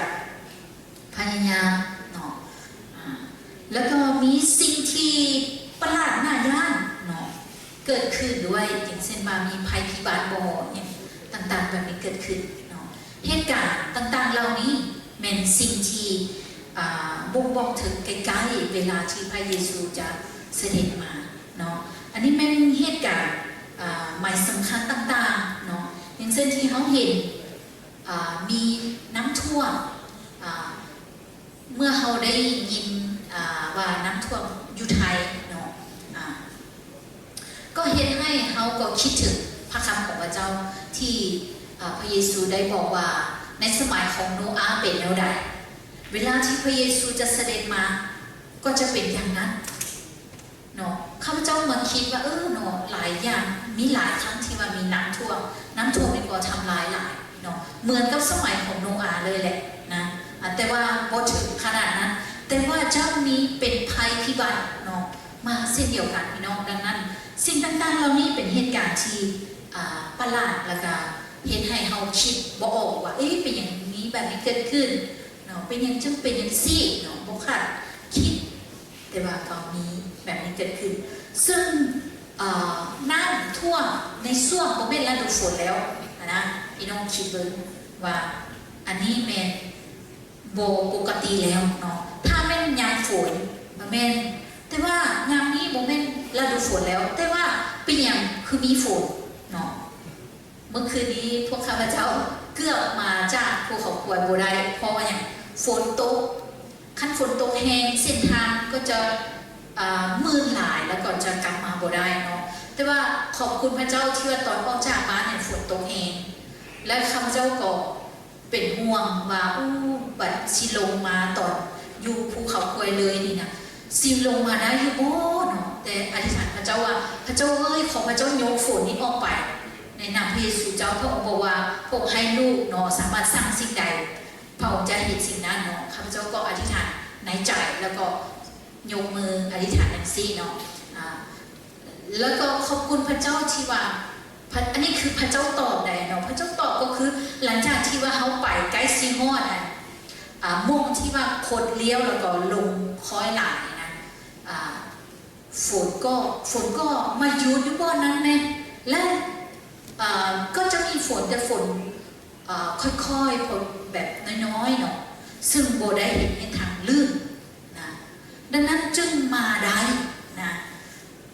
ພະຍາຍາມເນາະ. ອາ ແລ້ວກໍມີສິ່ງທີ່ປະຫຼາດໜ້າຢ້ານເນາະ ເກີດຂຶ້ນດ້ວຍ, ຢ່າງເຊັ່ນວ່າມີໄພພິບັດບໍ ຫຍັງຕ່າງໆແບບນີ້ເກີດຂຶ້ນເນາະ. ເຫດການຕ່າງໆເຫຼົ່ານີ້ແມ່ນສິ່ງທີ່ ອ່າ ບົ່ງບອກເຖິງໃກ້ໆເວລາທີ່ພະເຢຊູຈະສະເດັດມາເນາະ. ອັນນີ້ແມ່ນເຫດການ ອ່າ ໄໝສຳຄັນຕ່າງໆເນາະ, ຢ່າງເຊັ່ນທີ່ເຮົາເຫັນ ອ່າ ມີນ້ຳຖ້ວມ ອ່າ ເມື່ອເຮົາໄດ້ຍິນ ອ່າ ວ່ານ້ຳຖ້ວມຢູ່ໄທເນາະ ອ່າ ກໍເຮັດໃຫ້ເຮົາກໍຄິດເຖິງພະຄຳຂອງພະເຈົ້າທີ່ ອ່າ ພະເຢຊູໄດ້ບອກວ່າ ໃນສະໄໝຂອງໂນອາເປັນແນວໃດ, ເວລາທີ່ພະເຢຊູຈະສະເດັດມາກໍຈະເປັນຢ່າງນັ້ນເນາະ. ຂ້າພະເຈົ້າມາຄິດວ່າ ເອີ ເນາະ ຫຼາຍຢ່າງ ມີຫຼາຍຄັ້ງທີ່ວ່າມີນ້ຳຖ້ວມ, ນ້ຳຖ້ວມນີ້ກໍທຳລາຍຫຼາຍເນາະ ເໝືອນກັບສະໄໝຂອງໂນອາເລີຍແຫຼະນະ, ອາ ແຕ່ວ່າບໍ່ເຖິງຂະໜາດນັ້ນ, ແຕ່ວ່າຈະມີເປັນໄພພິບັດເນາະ ມາເຊັ່ນດຽວກັນ ພີ່ນ້ອງ. ດັ່ງນັ້ນ ສິ່ງຕ່າງໆເຫຼົ່ານີ້ເປັນເຫດການທີ່ ອ່າ ປະຫຼາດ ແລ້ວກະເຮັດໃຫ້ເຮົາຄິດບໍ່ອອກວ່າ ເອະ ເປັນຫຍັງມີແບບນີ້ເກີດຂຶ້ນເນາະ, ເປັນຫຍັງຈຶ່ງເປັນຈັ່ງຊີ້ເນາະ, ບໍ່ຄາດຄິດ ແຕ່ວ່າກໍມີແບບນີ້ເກີດຂຶ້ນ. ເຊິ່ງ ເອີ ນ້ຳຖ້ວມໃນຊ່ວງບໍ່ແມ່ນລະດູຝົນແລ້ວຫັ້ນນະ, ພີ່ນ້ອງຄິດເບິ່ງວ່າ ອັນນີ້ແມ່ນ ບໍ່ປົກກະຕິແລ້ວເນາະ. ຖ້າແມ່ນຍາມຝົນ ບໍ່ແມ່ນ, ແຕ່ວ່າຍາມນີ້ບໍ່ແມ່ນລະດູຝົນແລ້ວ, ແຕ່ວ່າເປັນຫຍັງຄືມີຝົນເນາະ? ເມື່ອຄືນນີ້ພວກຂ້າພະເຈົ້າເກືອບມາຈາກພູເຂົາຄວາຍບໍ່ໄດ້ ເພາະວ່າຫຍັງ? ຝົນຕົກ. ຄັນຝົນຕົກແຮງ ເສັ້ນທາງກໍຈະ ອ່າ ມື່ນຫຼາຍ ແລ້ວກໍຈະກັບມາບໍ່ໄດ້ເນາະ. ແຕ່ວ່າຂອບຄຸນພະເຈົ້າທີ່ວ່າຕອນອອກຈາກບ້ານນີ້ຝົນຕົກແຮງ ແລະ ຂ້າພະເຈົ້າກໍ ເປັນຫ່ວງວ່າ ອູ້ ບັດຊິລົງມາຕອນຢູ່ພູເຂົາຄວາຍເລີຍນີ້ນະ ຊິລົງມາໄດ້ຢູ່ບໍ່ເນາະ? ແຕ່ອະທິຖານພະເຈົ້າວ່າ ພະເຈົ້າເອີຍ ຂໍພະເຈົ້າຍົກຝົນນີ້ອອກໄປ ໃນນາມພະເຢຊູເຈົ້າ. ພະອົງບອກວ່າ ພະອົງໃຫ້ລູກເນາະ ສາມາດສັ່ງສິ່ງໃດ ພະອົງຈະເຮັດສິ່ງນັ້ນເນາະ. ຂ້າພະເຈົ້າກໍອະທິຖານໃນໃຈ ແລ້ວກໍຍົກມືອະທິຖານຈັ່ງຊີ້ເນາະ ອາ ແລ້ວກໍຂອບຄຸນພະເຈົ້າທີ່ວ່າ ພະ ອັນນີ້ຄືພະເຈົ້າຕອບໄດ້ເນາະ. ພະເຈົ້າຕອບກໍຄື ຫຼັງຈາກທີ່ວ່າເຮົາໄປໃກ້ຊິຮອດ ອັນ ອ່າ ໝ່ອງທີ່ວ່າຄົດລ້ຽວ ແລ້ວກໍລົງຄ້ອຍຫຼາຍນະ ອ່າ ຝົນກໍ ຝົນກໍມາຢຸດຢູ່ບ່ອນນັ້ນແມ່ນ ແລະ ອ່າ ກໍຈະມີຝົນ ແຕ່ຝົນ ອ່າ ຄ່ອຍໆ ແບບນ້ອຍໆ ເນາະ ຊຶ່ງບໍ່ໄດ້ເຮັດໃຫ້ທາງລື່ນນະ. ດັ່ງນັ້ນຈຶ່ງມາໄດ້ນະ.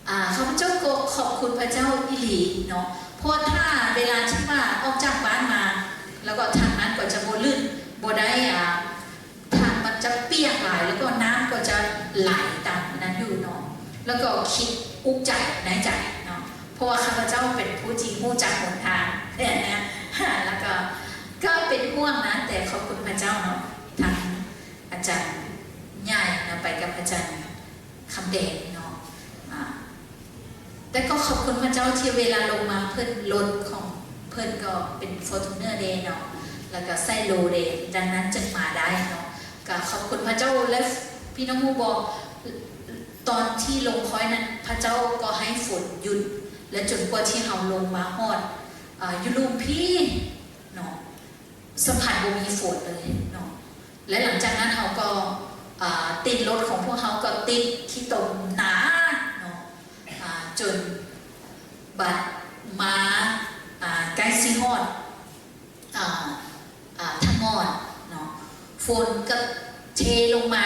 ອ່າ ຂ້າພະເຈົ້າກໍຂອບຄຸນພະເຈົ້າອີ່ຫຼີເນາະ ເພາະວ່າຖ້າເວລາທີ່ວ່າອອກຈາກບ້ານມາ ແລ້ວກໍທາງນັ້ນກໍຈະບໍ່ລື່ນ ບໍ່ໄດ້ ອ່າ ທາງມັນຈະປຽກຫຼາຍ ແລ້ວກໍນ້ຳກໍຈະໄຫຼຕາມນັ້ນຢູ່ເນາະ. ແລ້ວກໍຄິດອຸກໃຈໃນໃຈເນາະ ເພາະວ່າຂ້າພະເຈົ້າເປັນຜູ້ທີ່ຮູ້ຈັກຫົນທາງ ແລ້ວກໍ ກໍເປັນຫ່ວງນະ ແຕ່ຂອບຄຸນພະເຈົ້າເນາະ ທາງອາຈານໃຫຍ່ນະ ໄປກັບອາຈານຄຳແດງເນາະ ອາ ແຕ່ກໍຂອບຄຸນພະເຈົ້າທີ່ເວລາລົງມາເພິ່ນ ລົດຂອງເພິ່ນກໍເປັນຟໍຈູນເນີເດ້ເນາະ ແລ້ວກໍໃສ່ໂລເດ້ ດັ່ງນັ້ນຈຶ່ງມາໄດ້ເນາະ. ກໍຂອບຄຸນພະເຈົ້າ ແລະ ພີ່ນ້ອງຮູ້ບໍ່ ຕອນທີ່ລົງຄ້ອຍນັ້ນ ພະເຈົ້າກໍໃຫ້ຝົນຢຸດ ແລະ ຈົນກວ່າທີ່ເຮົາລົງມາຮອດ ອາ ຢູ່ລຸ່ມພີ້ເນາະ ສຳຜັດບໍ່ມີຝົນເລີຍເນາະ. ແລະ ຫຼັງຈາກນັ້ນເຮົາກໍ ອາ ຕິດລົດຂອງພວກເຮົາກໍຕິດຂີ້ຕົມໜາເນາະ ອາ ຈົນບັດມາ ອາ ໃກ້ຊິຮອດ ອາ ອາ ທ່າມ່ອນເນາະ ຝົນກໍເທລົງມາ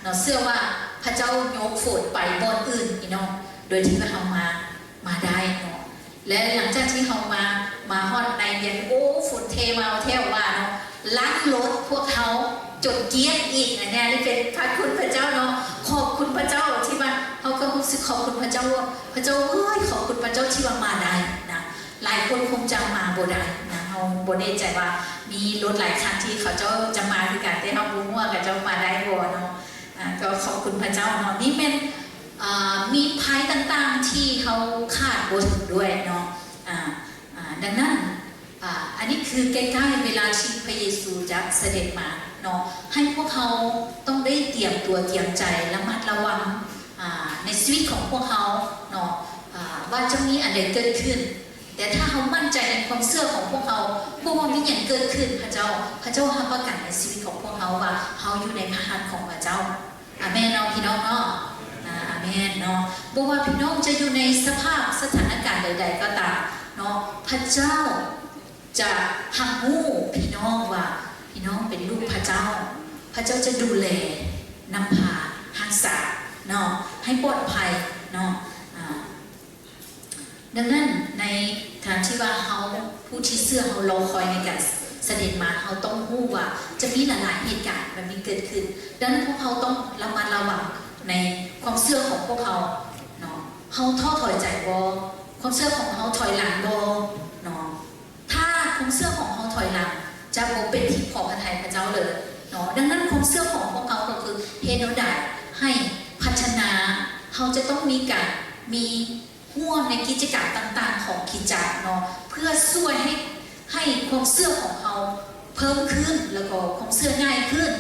ເນາະ. ເຊື່ອວ່າພະເຈົ້າຍົກຝົນໄປບ່ອນອື່ນພີ່ນ້ອງ ໂດຍທີ່ວ່າເຮົາມາ ມາໄດ້ເນາະ. ແລະ ຫຼັງຈາກທີ່ເຮົາມາ ມາຮອດໃນວຽງ ໂອ້ ຝົນເທມາແທ້ວ່າເນາະ ລັງລົດພວກເຮົາຈົນກ້ຽງອີກ. ອັນນີ້ ອັນນີ້ເປັນພະຄຸນພະເຈົ້າເນາະ ຂອບຄຸນພະເຈົ້າທີ່ວ່າ ເຮົາກໍຮູ້ສຶກຂອບຄຸນພະເຈົ້າວ່າ ພະເຈົ້າເອີຍ ຂອບຄຸນພະເຈົ້າທີ່ວ່າມາໄດ້ນະ. ຫຼາຍຄົນຄົງຈະມາບໍ່ໄດ້ນະ ເຮົາບໍ່ແນ່ໃຈວ່າມີລົດຫຼາຍຄັນທີ່ເຂົາເຈົ້າຈະມາຄືກັນ ແຕ່ເຮົາບໍ່ຮູ້ວ່າເຂົາເຈົ້າມາໄດ້ບໍ່ເນາະ. ອາ ກໍຂອບຄຸນພະເຈົ້າເນາະ ນີ້ແມ່ນ ອາ ມີໄພຕ່າງໆທີ່ເຮົາຄາດບໍ່ເຖິງດ້ວຍເນາະ. ອາ ອາ ດັ່ງນັ້ນ ອາ ອັນນີ້ຄືໃກ້ໆເວລາທີ່ພະເຢຊູຈະສະເດັດມາເນາະ ໃຫ້ພວກເຮົາຕ້ອງໄດ້ຕຽມຕົວຕຽມໃຈ ລະມັດລະວັງ ອາ ໃນຊີວິດຂອງພວກເຮົາເນາະ ອາ ວ່າຈະມີອັນໃດເກີດຂຶ້ນ. ແຕ່ຖ້າເຮົາໝັ້ນໃຈໃນຄວາມເຊື່ອຂອງພວກເຮົາ ບໍ່ວ່າມີຫຍັງເກີດຂຶ້ນ ພະເຈົ້າ ພະເຈົ້າຮັບປະກັນໃນຊີວິດຂອງພວກເຮົາວ່າ ເຮົາຢູ່ໃນພະຫັດຂອງພະເຈົ້າ. ອາເມນເນາະ ພີ່ນ້ອງເນາະ. ອາ ອາເມນເນາະ. ບໍ່ວ່າພີ່ນ້ອງຈະຢູ່ໃນສະພາບສະຖານະການໃດໆກໍຕາມເນາະ ພະເຈົ້າຈະຮັບຮູ້ພີ່ນ້ອງວ່າ ພີ່ນ້ອງເປັນລູກພະເຈົ້າ. ພະເຈົ້າຈະດູແລ ນຳພາ ຮັກສາເນາະ ໃຫ້ປອດໄພເນາະ. ອາ ດັ່ງນັ້ນ ໃນການທີ່ວ່າເຮົາ ຜູ້ທີ່ເຊື່ອເຮົາລໍຄອຍໃນການສະເດັດມາ ເຮົາຕ້ອງຮູ້ວ່າຈະມີຫຼາຍໆເຫດການແບບນີ້ເກີດຂຶ້ນ. ດັ່ງນັ້ນ ພວກເຮົາຕ້ອງລະມັດລະວັງໃນຄວາມເຊື່ອຂອງພວກເຮົາເນາະ. ເຮົາທໍ້ຖອຍໃຈບໍ່? ຄວາມເຊື່ອຂອງເຮົາຖອຍຫຼັງບໍ່ເນາະ? ຖ້າຄວາມເຊື່ອຂອງເຮົາຖອຍຫຼັງ ຈະບໍ່ເປັນທີ່ພໍພະໄທພະເຈົ້າເລີຍເນາະ. ດັ່ງນັ້ນ ຄວາມເຊື່ອຂອງພວກເຮົາກໍຄືເຮັດແນວໃດໃຫ້ພັດທະນາ, ເຮົາຈະຕ້ອງມີການມີ ຮ່ວມໃນກິດຈະກຳຕ່າງໆຂອງຄຣິສຕະຈັກເນາະ ເພື່ອຊ່ວຍໃຫ້ ໃຫ້ຄວາມເຊື່ອຂອງເຮົາເພີ່ມຂຶ້ນ ແລ້ວກໍຄວາມເຊື່ອງ່າຍຂຶ້ນ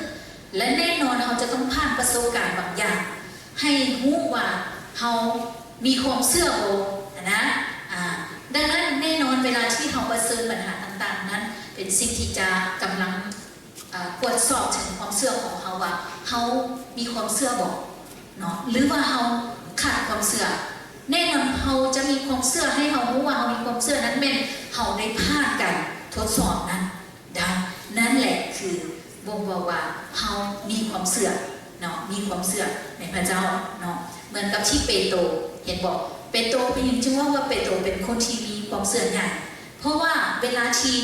ແລະ ແນ່ນອນເຮົາຈະຕ້ອງຜ່ານປະສົບການບາງຢ່າງ ໃຫ້ຮູ້ວ່າເຮົາມີຄວາມເຊື່ອບໍ່ ນະ. ອາ ດັ່ງນັ້ນ ແນ່ນອນເວລາທີ່ເຮົາປະເຊີນບັນຫາຕ່າງໆນັ້ນ ເປັນສິ່ງທີ່ຈະກຳລັງ ອາ ກວດສອບເຖິງຄວາມເຊື່ອຂອງເຮົາວ່າ ເຮົາມີຄວາມເຊື່ອບໍ່ເນາະ ຫຼືວ່າເຮົາຂາດຄວາມເຊື່ອ. ແນ່ນອນເຮົາຈະມີຄວາມເຊື່ອ ໃຫ້ເຮົາຮູ້ວ່າເຮົາມີຄວາມເຊື່ອນັ້ນແມ່ນເຮົາໄດ້ຜ່ານການທົດສອບນັ້ນໄດ້. ນັ້ນແຫຼະຄື ບົ່ງບອກວ່າເຮົາມີຄວາມເຊື່ອເນາະ, ມີຄວາມເຊື່ອໃນພະເຈົ້າເນາະ. ເໝືອນກັບທີ່ເປໂຕ, ເຫັນບໍ່? ເປໂຕເປັນຫຍັງຈຶ່ງເວົ້າວ່າເປໂຕເປັນຄົນທີ່ມີຄວາມເຊື່ອໃຫຍ່? ເພາະວ່າເວລາທີ່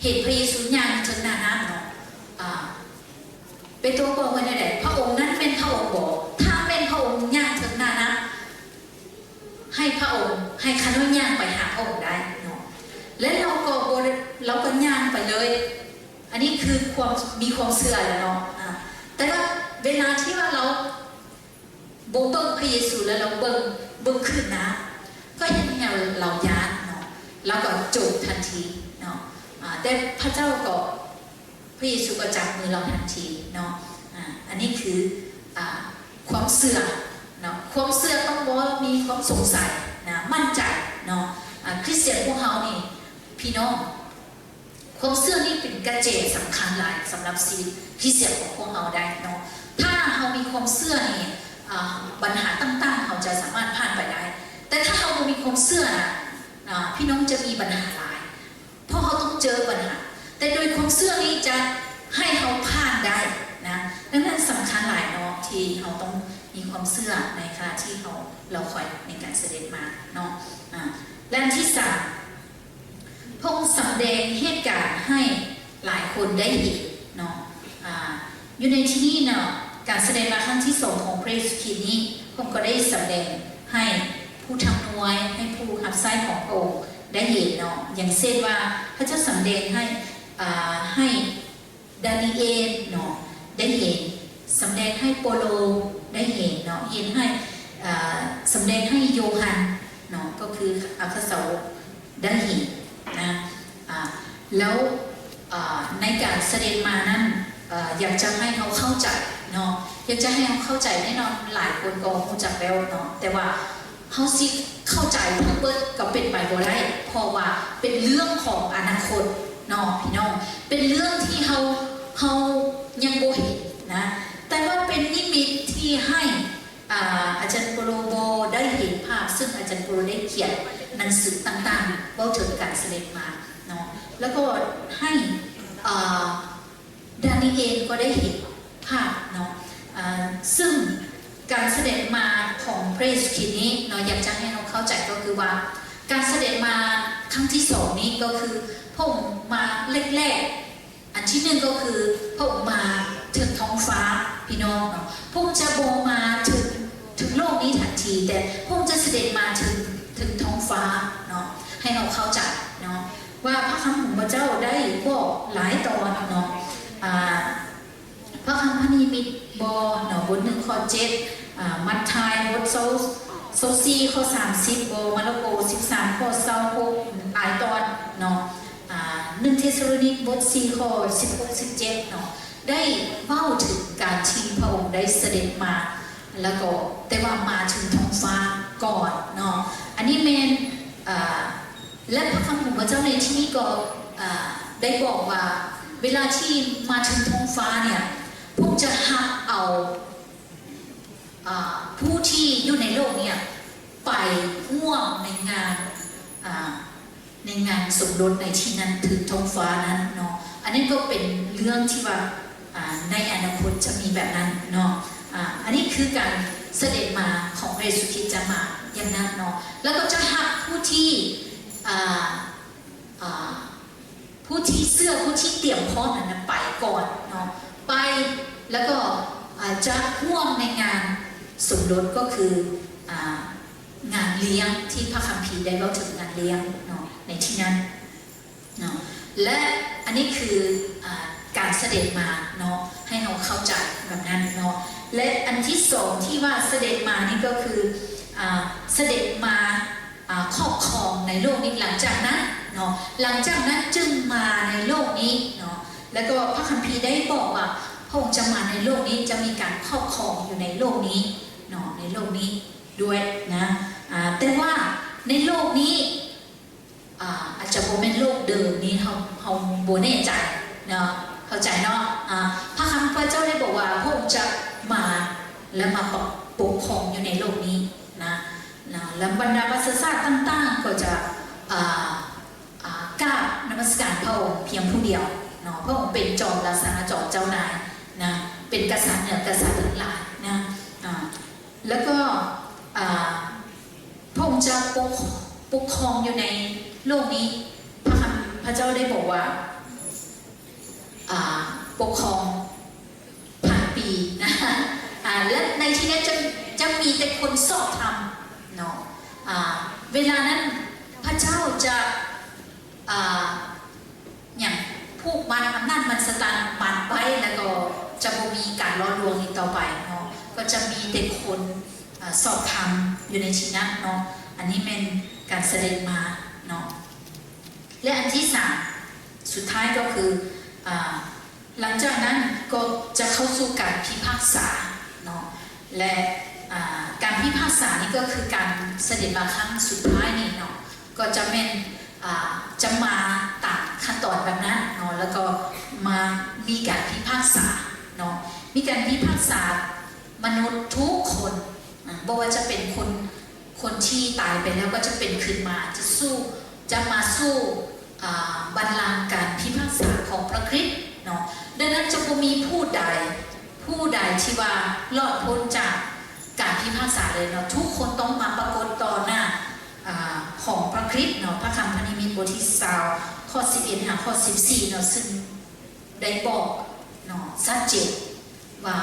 ເຫັນພະເຢຊູຍ່າງຢູ່ເທິງໜ້ານ້ຳເນາະ, ອາ, ເປໂຕບອກວ່າແນວໃດ? ພະອົງນັ້ນແມ່ນພະອົງບໍ? ຖ້າແມ່ນພະອົງຍ່າງເທິງໜ້ານ້ຳ, ໃຫ້ພະອົງ, ໃຫ້ຂ້ານ້ອຍຍ່າງໄປຫາພະອົງໄດ້ເນາະ. ແລະ ລາວກໍບໍ່, ລາວກໍຍ່າງໄປເລີຍ. ອັນນີ້ຄືຄວາມ, ມີຄວາມເຊື່ອແລ້ວເນາະ. ອາ, ແຕ່ວ່າເວລາທີ່ວ່າລາວບໍ່ເບິ່ງພະເຢຊູ ແລ້ວລາວເບິ່ງ, ເບິ່ງຂືນນ້ຳ, ກໍເຮັດໃຫ້ລາວຢ້ານເນາະ, ລາວກໍຈົມທັນທີເນາະ. ອາ, ແຕ່ພະເຈົ້າກໍ ພະເຢຊູກໍຈັບມືລາວທັນທີເນາະ. ອາ, ອັນນີ້ຄື, ອາ, ຄວາມເຊື່ອເນາະ. ຄວາມເຊື່ອຕ້ອງບໍ່ມີຄວາມສົງໄສນະ, ໝັ້ນໃຈເນາະ. ອາ, ຄຣິສຕຽນພວກເຮົານີ້ ພີ່ນ້ອງ, ຄວາມເຊື່ອນີ້ເປັນກະແຈສຳຄັນຫຼາຍສຳລັບຊີວິດຄຣິສຕຽນຂອງພວກເຮົາໄດ້ເນາະ. ຖ້າເຮົາມີຄວາມເຊື່ອນີ້, ອາ, ບັນຫາຕ່າງໆເຮົາຈະສາມາດຜ່ານໄປໄດ້. ແຕ່ຖ້າເຮົາບໍ່ມີຄວາມເຊື່ອນະ, ອາ, ພີ່ນ້ອງຈະມີບັນຫາຫຼາຍ. ເພາະເຮົາຕ້ອງເຈີບັນຫາ, ແຕ່ໂດຍຄວາມເຊື່ອນີ້ຈະໃຫ້ເຮົາຜ່ານໄດ້ນະ. ດັ່ງນັ້ນສຳຄັນຫຼາຍເນາະ ທີ່ເຮົາຕ້ອງມີຄວາມເຊື່ອໃນຂະນະທີ່ເຮົາລໍຄອຍໃນການສະເດັດມາເນາະ. ອາ, ແລະ ອັນທີສາມ, ພະອົງສຳແດງເຫດການໃຫ້ຫຼາຍຄົນໄດ້ເຫັນເນາະ. ອາ, ຢູ່ໃນທີ່ນີ້ເນາະ, ການສະແດງມາຄັ້ງທີສອງຂອງພະເຢຊູຄຣິດນີ້, ພະອົງກໍໄດ້ສຳແດງໃຫ້ຜູ້ທຳນວຍ, ໃຫ້ຜູ້ຮັບໃຊ້ຂອງພະອົງໄດ້ເຫັນເນາະ. ຢ່າງເຊັ່ນວ່າ ພະເຈົ້າສຳແດງໃຫ້, ອາ, ໃຫ້ດານີເອນເນາະ ໄດ້ເຫັນ, ສຳແດງໃຫ້ໂປໂລໄດ້ເຫັນເນາະ, ເຫັນໃຫ້, ອາ, ສຳແດງໃຫ້ໂຢຮັນເນາະ, ກໍຄືອັກຄະສາວົກ ໄດ້ເຫັນນະ. ອາ, ແລ້ວ, ອາ, ໃນການສະເດັດມານັ້ນ, ອາ, ຢາກຈະໃຫ້ເຮົາເຂົ້າໃຈເນາະ, ຢາກຈະໃຫ້ເຮົາເຂົ້າໃຈ. ແນ່ນອນຫຼາຍຄົນກໍຮູ້ຈັກແລ້ວເນາະ, ແຕ່ວ່າເຮົາຊິເຂົ້າໃຈທັງເບິດກໍເປັນໄປບໍ່ໄດ້, ເພາະວ່າເປັນເລື່ອງຂອງອະນາຄົດເນາະ ພີ່ນ້ອງ, ເປັນເລື່ອງທີ່ເຮົາ, ເຮົາຍັງບໍ່ເຫັນນະ, ແຕ່ວ່າເປັນນິມິດທີ່ໃຫ້ ອາ, ອາຈານໂປໂລບໍ່ໄດ້ເຫັນພາບ, ເຊິ່ງອາຈານໂປໂລໄດ້ຂຽນໜັງສືຕ່າງໆ ເວົ້າເຖິງການສະເດັດມາເນາະ, ແລ້ວກໍໃຫ້, ອາ, ດານີເອນກໍໄດ້ເຫັນພາບເນາະ. ອາ, ເຊິ່ງການສະເດັດມາຂອງພະເຢຊູຄຣິດນີ້ເນາະ, ຢາກຈະໃຫ້ເຮົາເຂົ້າໃຈກໍຄືວ່າ ການສະເດັດມາຄັ້ງທີສອງນີ້ກໍຄືພະອົງມາແລກໆ ອັນທີໜຶ່ງກໍຄືພະອົງມາເຖິງທ້ອງຟ້າ ພີ່ນ້ອງເນາະ, ພະອົງຈະບໍ່ມາເຖິງ, ເຖິງໂລກນີ້ທັນທີ, ແຕ່ພະອົງຈະສະເດັດມາເຖິງ, ເຖິງທ້ອງຟ້າເນາະ. ໃຫ້ເຮົາເຂົ້າໃຈເນາະ ວ່າພະຄຳຂອງພະເຈົ້າໄດ້ບອກຫຼາຍຕອນເນາະ, ອາ, ພະຄຳພະນິມິດບໍເນາະ, ບົດໜຶ່ງ ຂໍ້ເຈັດ, ອາ, ມັດທາຍ ບົດຊາວສີ່ ຂໍ້ສາມສິບບໍ, ມາລະໂກ ສິບສາມ ຂໍ້ຊາວຫົກ ຫຼາຍຕອນເນາະ. ອາ, ໜຶ່ງເທສະໂລນິກ ບົດສີ່ ຂໍ້ສິບຫົກ ສິບເຈັດເນາະ, ໄດ້ເວົ້າເຖິງການທີ່ພະອົງໄດ້ສະເດັດມາ, ແລ້ວກໍ ແຕ່ວ່າມາເຖິງທ້ອງຟ້າກ່ອນເນາະ. ອັນນີ້ແມ່ນ, ອາ, ແລະ ພະຄຳຂອງພະເຈົ້າໃນທີ່ນີ້ກໍ, ອາ, ໄດ້ບອກວ່າ ເວລາທີ່ມາເຖິງທ້ອງຟ້າເນ່ຍ, ພະອົງຈະຮັບເອົາ ອາ, ຜູ້ທີ່ຢູ່ໃນໂລກເນ່ຍ ໄປຮ່ວມໃນງານ, ອາ, ໃນງານສົມລົດໃນທີ່ນັ້ນ, ເຖິງທ້ອງຟ້ານັ້ນເນາະ. ອັນນີ້ກໍເປັນເລື່ອງທີ່ວ່າ, ອາ, ໃນອະນາຄົດຈະມີແບບນັ້ນເນາະ. ອາ, ອັນນີ້ຄືການສະເດັດມາຂອງພະເຢຊູຄຣິດຈະມາຢ່າງນັ້ນເນາະ. ແລ້ວກໍຈະຮັບຜູ້ທີ່, ອາ, ອາ, ຜູ້ທີ່ເຊື່ອ, ຜູ້ທີ່ຕຽມພ້ອມນັ້ນນະ ໄປກ່ອນເນາະ, ໄປ ແລ້ວກໍ, ອາ, ຈະຮ່ວມໃນງານສົມລົດ, ກໍຄື, ອາ, ງານລ້ຽງ ທີ່ພະຄຳພີໄດ້ເວົ້າເຖິງງານລ້ຽງເນາະ ໃນທີ່ນັ້ນເນາະ. ແລະ ອັນນີ້ຄື, ອາ, ການສະເດັດມາເນາະ, ໃຫ້ເຮົາເຂົ້າໃຈແບບນັ້ນເນາະ. ແລະ ອັນທີສອງທີ່ວ່າສະເດັດມານີ້ກໍຄື, ອາ, ສະເດັດມາ ອາ, ຄອບຄອງໃນໂລກນີ້. ຫຼັງຈາກນັ້ນເນາະ, ຫຼັງຈາກນັ້ນຈຶ່ງມາໃນໂລກນີ້ເນາະ. ແລ້ວກໍພະຄຳພີໄດ້ບອກວ່າ ພະອົງຈະມາໃນໂລກນີ້, ຈະມີການຄອບຄອງຢູ່ໃນໂລກນີ້ເນາະ, ໃນໂລກນີ້ດ້ວຍນະ. ອາ, ແຕ່ວ່າໃນໂລກນີ້, ອາ, ອາດຈະບໍ່ແມ່ນໂລກເດີມນີ້, ເຮົາ, ເຮົາບໍ່ແນ່ໃຈເນາະ, ເຂົ້າໃຈເນາະ. ອາ, ພະຄຳພະເຈົ້າໄດ້ບອກວ່າ ພະອົງຈະມາ ແລະ ມາ ປະ, ປົກຄອງຢູ່ໃນໂລກນີ້ນະ. ນະ ແລະ ບັນດາປະຊາຊາດຕ່າງໆກໍຈະ, ອາ, ອາ, ກາບນະມັດສະການພະອົງພຽງຜູ້ດຽວເນ ເນາະ ພະອົງເປັນຈອມລາຊາ ຈອມເຈົ້ານາຍນະ ເປັນກະສັດເໜືອກະສັດທັງຫຼາຍນະ ອາ ແລ້ວກໍ ອາ ພະອົງຈະປົກ ປົກຄອງຢູ່ໃນໂລກນີ້ ພະຄຳ ພະເຈົ້າໄດ້ບອກວ່າ ອາ ປົກຄອງພັນປີນະ ອາ ແລະ ໃນທີ່ນັ້ນຈະ ຈະມີແຕ່ຄົນຊອບທຳເນາະ ອາ ເວລານັ້ນພະເຈົ້າຈະ ອາ ຫຍັງ ຜູກມັດອຳນາດມັດສະຕານມັດໄວ້ ແລ້ວກໍຈະບໍ່ມີການຫຼໍ່ລວງອີກຕໍ່ໄປເນາະ ກໍຈະມີແຕ່ຄົນ ອາ ຊອບທຳຢູ່ໃນທີ່ນັ້ນເນາະ ອັນນີ້ແມ່ນການສະເດັດມາເນາະ ແລະ ອັນທີສາມ ສຸດທ້າຍກໍຄື ອາ ຫຼັງຈາກນັ້ນກໍຈະເຂົ້າສູ່ການພິພາກສາເນາະ ແລະ ອາ ການພິພາກສານີ້ກໍຄືການສະເດັດມາຄັ້ງສຸດທ້າຍນີ້ເນາະ ກໍຈະແມ່ນ ອາ ຈະມາຕາມຂັ້ນຕອນແບບນັ້ນເນາະ ແລ້ວກໍມາມີການພິພາກສາເນາະ ມີການພິພາກສາມະນຸດທຸກຄົນ ອາ ບໍ່ວ່າຈະເປັນຄົນ ຄົນທີ່ຕາຍໄປແລ້ວກໍຈະເປັນຂຶ້ນມາ ຈະສູ່ ຈະມາສູ່ ອາ ບັນລັງການພິພາກສາຂອງພະຄຣິດເນາະ ດັ່ງນັ້ນຈະບໍ່ມີຜູ້ໃດ ຜູ້ໃດທີ່ວ່າລອດພົ້ນຈາກການພິພາກສາເລີຍເນາະ ທຸກຄົນຕ້ອງມາປາກົດຕໍ່ໜ້າ ອາ ຂອງພະຄຣິດເນາະ ພະຄຳພະນິມິດບົດທີຊາວ ຂໍ້ສິບເອັດຫາຂໍ້ສິບສີ່ເນາະ ຊຶ່ງ ໄດ້ບອກເນາະ ຊັດເຈນວ່າ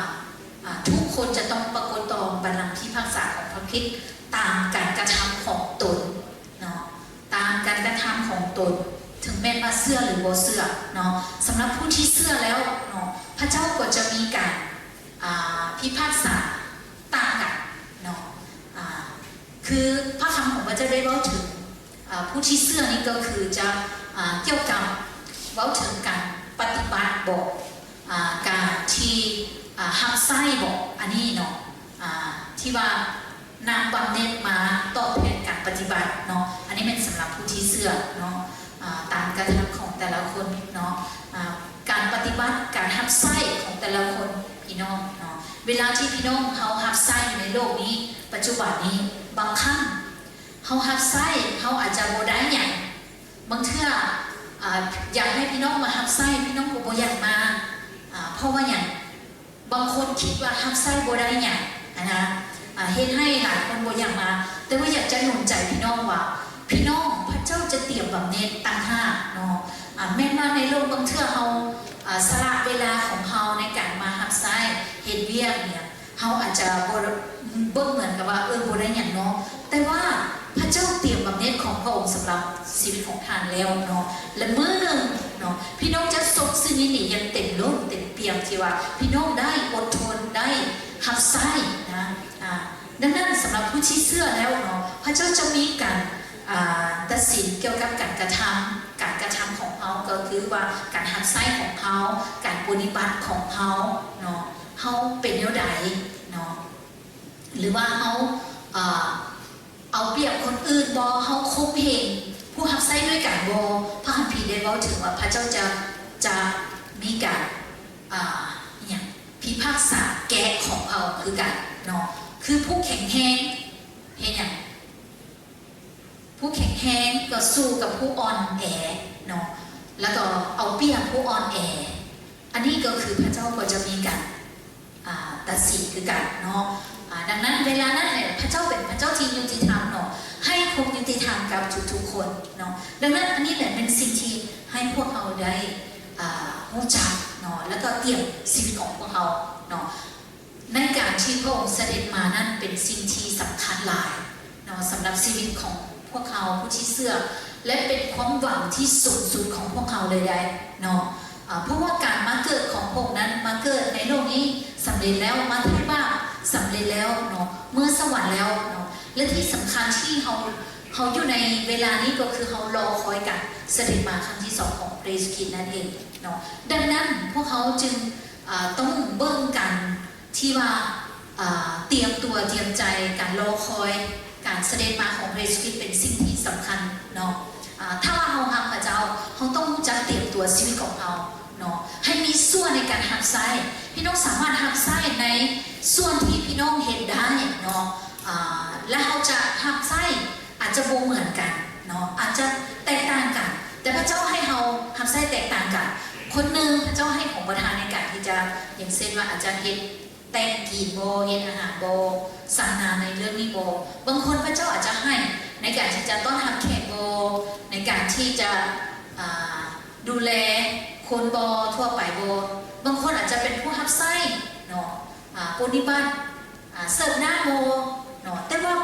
ອາ ທຸກຄົນຈະຕ້ອງປາກົດຕໍ່ບັນລັງພິພາກສາຂອງພະຄຣິດຕາມການກະທຳຂອງຕົນເນາະ ຕາມການກະທຳຂອງຕົນ ເຖິງແມ່ນວ່າເຊື່ອຫຼືບໍ່ເຊື່ອເນາະ ສຳລັບຜູ້ທີ່ເຊື່ອແລ້ວເນາະ ພະເຈົ້າກໍຈະມີການ ອາ ພິພາກສາຕ່າງກັນເນາະ ອາ ຄືພະຄຳຂອງພະເຈົ້າໄດ້ເວົ້າເຖິງ ອາ ຜູ້ທີ່ເຊື່ອນີ້ກໍຄືຈະ ອາ ກ່ຽວກັບເວົ້າເຖິງການປະຕິບັດບໍ ອາ ການທີ່ ອາ ຮັບໃຊ້ບໍ ອັນນີ້ເນາະ ອາ ທີ່ວ່ານຳບຳເໜັດມາຕອບແທນການປະຕິບັດເນາະ ອັນນີ້ແມ່ນສຳລັບຜູ້ທີ່ເຊື່ອເນາະ ອາ ຕາມການກະທຳຂອງແຕ່ລະຄົນເນາະ ອາ ການປະຕິບັດ ການຮັບໃຊ້ຂອງແຕ່ລະຄົນ ພີ່ນ້ອງເນາະ ເວລາທີ່ພີ່ນ້ອງເຮົາຮັບໃຊ້ໃນໂລກນີ້ ປັດຈຸບັນນີ້ ບາງຄັ້ງ ເຮົາຮັບໃຊ້ ເຮົາອາດຈະບໍ່ໄດ້ຫຍັງ ບາງເທື່ອ ອາ ຢາກໃຫ້ພີ່ນ້ອງມາຮັບໃຊ້ ພີ່ນ້ອງກໍບໍ່ຢາກມາ ອາ ເພາະວ່າຫຍັງ? ບາງຄົນຄິດວ່າຮັບໃຊ້ບໍ່ໄດ້ຫຍັງຫັ້ນນະ ອາ ເຮັດໃຫ້ຫຼາຍຄົນບໍ່ຢາກມາ ແຕ່ວ່າຢາກຈະໜູນໃຈພີ່ນ້ອງວ່າ ພີ່ນ້ອງ ພະເຈົ້າຈະຕຽມບຳເໜັດຕ່າງຫາກເນາະ ອາ ແມ່ນວ່າໃນໂລກບາງເທື່ອເຮົາ ອາ ສະຫຼະເວລາຂອງເຮົາໃນການມາຮັບໃຊ້ ເຮັດວຽກເນຍ ເຮົາອາດຈະບໍ່ ເບິ່ງເໝືອນກັບວ່າ ເອີ ບໍ່ໄດ້ຫຍັງເນາະ ແຕ່ວ່າພະເຈົ້າຕຽມບຳເໜັດຂອງພະອົງສຳລັບຊີວິດຂອງທ່ານແລ້ວເນາະ ແລະ ມື້ໜຶ່ງເນາະ ພີ່ນ້ອງຈະຊົມຊື່ຍິນດີຢ່າງເຕັມລົ້ນເຕັມປ່ຽມ ທີ່ວ່າພີ່ນ້ອງໄດ້ອົດທົນ ໄດ້ຮັບໃຊ້ນະ ອາ ດັ່ງນັ້ນ ສຳລັບຜູ້ທີ່ເຊື່ອແລ້ວເນາະ ພະເຈົ້າຈະມີການ ອາ ຕັດສິນກ່ຽວກັບການກະທຳ ການກະທຳຂອງເຮົາ ກໍຄືວ່າການຮັບໃຊ້ຂອງເຮົາ ການປະຕິບັດຂອງເຮົາເນາະ ເຮົາເປັນແນວໃດເນາະ ຫຼືວ່າເຮົາ ເອີ ເອົາປຽບຄົນອື່ນບໍ່ ເຮົາຂົ່ມເຫັງຜູ້ຮັບໃຊ້ດ້ວຍກັນບໍ່ ພະຄຳພີໄດ້ເວົ້າເຖິງວ່າພະເຈົ້າຈະ ຈະມີການ ອາ ອີຫຍັງ ພິພາກສາແກະຂອງເຜົ່າຄືກັນເນາະ ຄືຜູ້ແຂງແຮງເຮັດຫຍັງ? ຜູ້ແຂງແຮງກໍສູ້ກັບຜູ້ອ່ອນແອເນາະ ແລ້ວກໍເອົາປຽບຜູ້ອ່ອນແອ ອັນນີ້ກໍຄືພະເຈົ້າກໍຈະມີການ ອາ ຕັດສິນຄືກັນເນາະ ອາ ດັ່ງນັ້ນເວລານັ້ນແຫຼະ ພະເຈົ້າເປັນພະເຈົ້າທີ່ຍຸຕິທຳເນາະ ໃຫ້ຄວາມຍຸຕິທຳກັບທຸກໆຄົນເນາະ ດັ່ງນັ້ນອັນນີ້ແຫຼະແມ່ນສິ່ງທີ່ໃຫ້ພວກເຮົາໄດ້ ອາ ຮູ້ຈັກເນາະ ແລ້ວກໍຕຽມຊີວິດຂອງພວກເຮົາເນາະ ໃນການທີ່ພະອົງສະເດັດມານັ້ນເປັນສິ່ງທີ່ສຳຄັນຫຼາຍເນາະ ສຳລັບຊີວິດຂອງພວກເຮົາຜູ້ທີ່ເຊື່ອ ແລະ ເປັນຄວາມຫວັງທີ່ສູງສຸດຂອງພວກເຮົາເລີຍໄດ໋ເນາະ ອາ ເພາະວ່າການມາເກີດຂອງພະອົງນັ້ນ ມາເກີດໃນໂລກນີ້ສຳເລັດແລ້ວ ມາໄຖ່ບາບສຳເລັດແລ້ວເນາະ ເມືອສະຫວັນແລ້ວເນາະ ແລະ ທີ່ສຳຄັນທີ່ເຮົາ ເຮົາຢູ່ໃນເວລານີ້ກໍຄືເຮົາລໍຄອຍການສະເດັດມາຄັ້ງທີສອງຂອງພະເຢຊູຄຣິດນັ້ນເອງເນາະ ດັ່ງນັ້ນພວກເຮົາຈຶ່ງ ອາ ຕ້ອງເບິ່ງການ ທີ່ວ່າ ອາ ຕຽມຕົວຕຽມໃຈ ການລໍຄອຍການສະເດັດມາຂອງພະເຢຊູຄຣິດເປັນສິ່ງທີ່ສຳຄັນເນາະ ອາ ຖ້າວ່າເຮົາຮັກພະເຈົ້າ ເຮົາຕ້ອງຮູ້ຈັກຕຽມຕົວຊີວິດຂອງເຮົາເນາະ ໃຫ້ມີສ່ວນໃນການຮັບໃຊ້ ພີ່ນ້ອງສາມາດຮັບໃຊ້ໃນສ່ວນທີ່ພີ່ນ້ອງເຮັດໄດ້ເນາະ ອາ ແລະ ເຮົາຈະຮັບໃຊ້ອາດຈະບໍ່ເໝືອນກັນເນາະ ອາດຈະແຕກຕ່າງກັນ ແຕ່ພະເຈົ້າໃຫ້ເຮົາຮັບ ໃຊ້ແຕກຕ່າງກັນ. ຄົນໜຶ່ງພະເຈົ້າໃຫ້ຂອງປະທານໃນການທີ່ຈະ ຢ່າງເຊັ່ນວ່າອາດຈະເຮັດແຕ່ງກິນບໍ ເຮັດອາຫານບໍ ຊຳນານໃນເລື່ອງນີ້ບໍ. ບາງຄົນພະເຈົ້າອາດຈະໃຫ້ໃນການທີ່ຈະຕ້ອນຮັບແຂກບໍ ໃນການທີ່ຈະ ອ່າ ດູແລຄົນບໍ ທົ່ວໄປບໍ. ບາງຄົນອາດຈະເປັນຜູ້ຮັບໃຊ້ເນາະ ອ່າ ປົນນິບັດ ອ່າ ເສີບນ້ຳບໍເນາະ. ແຕ່ວ່າ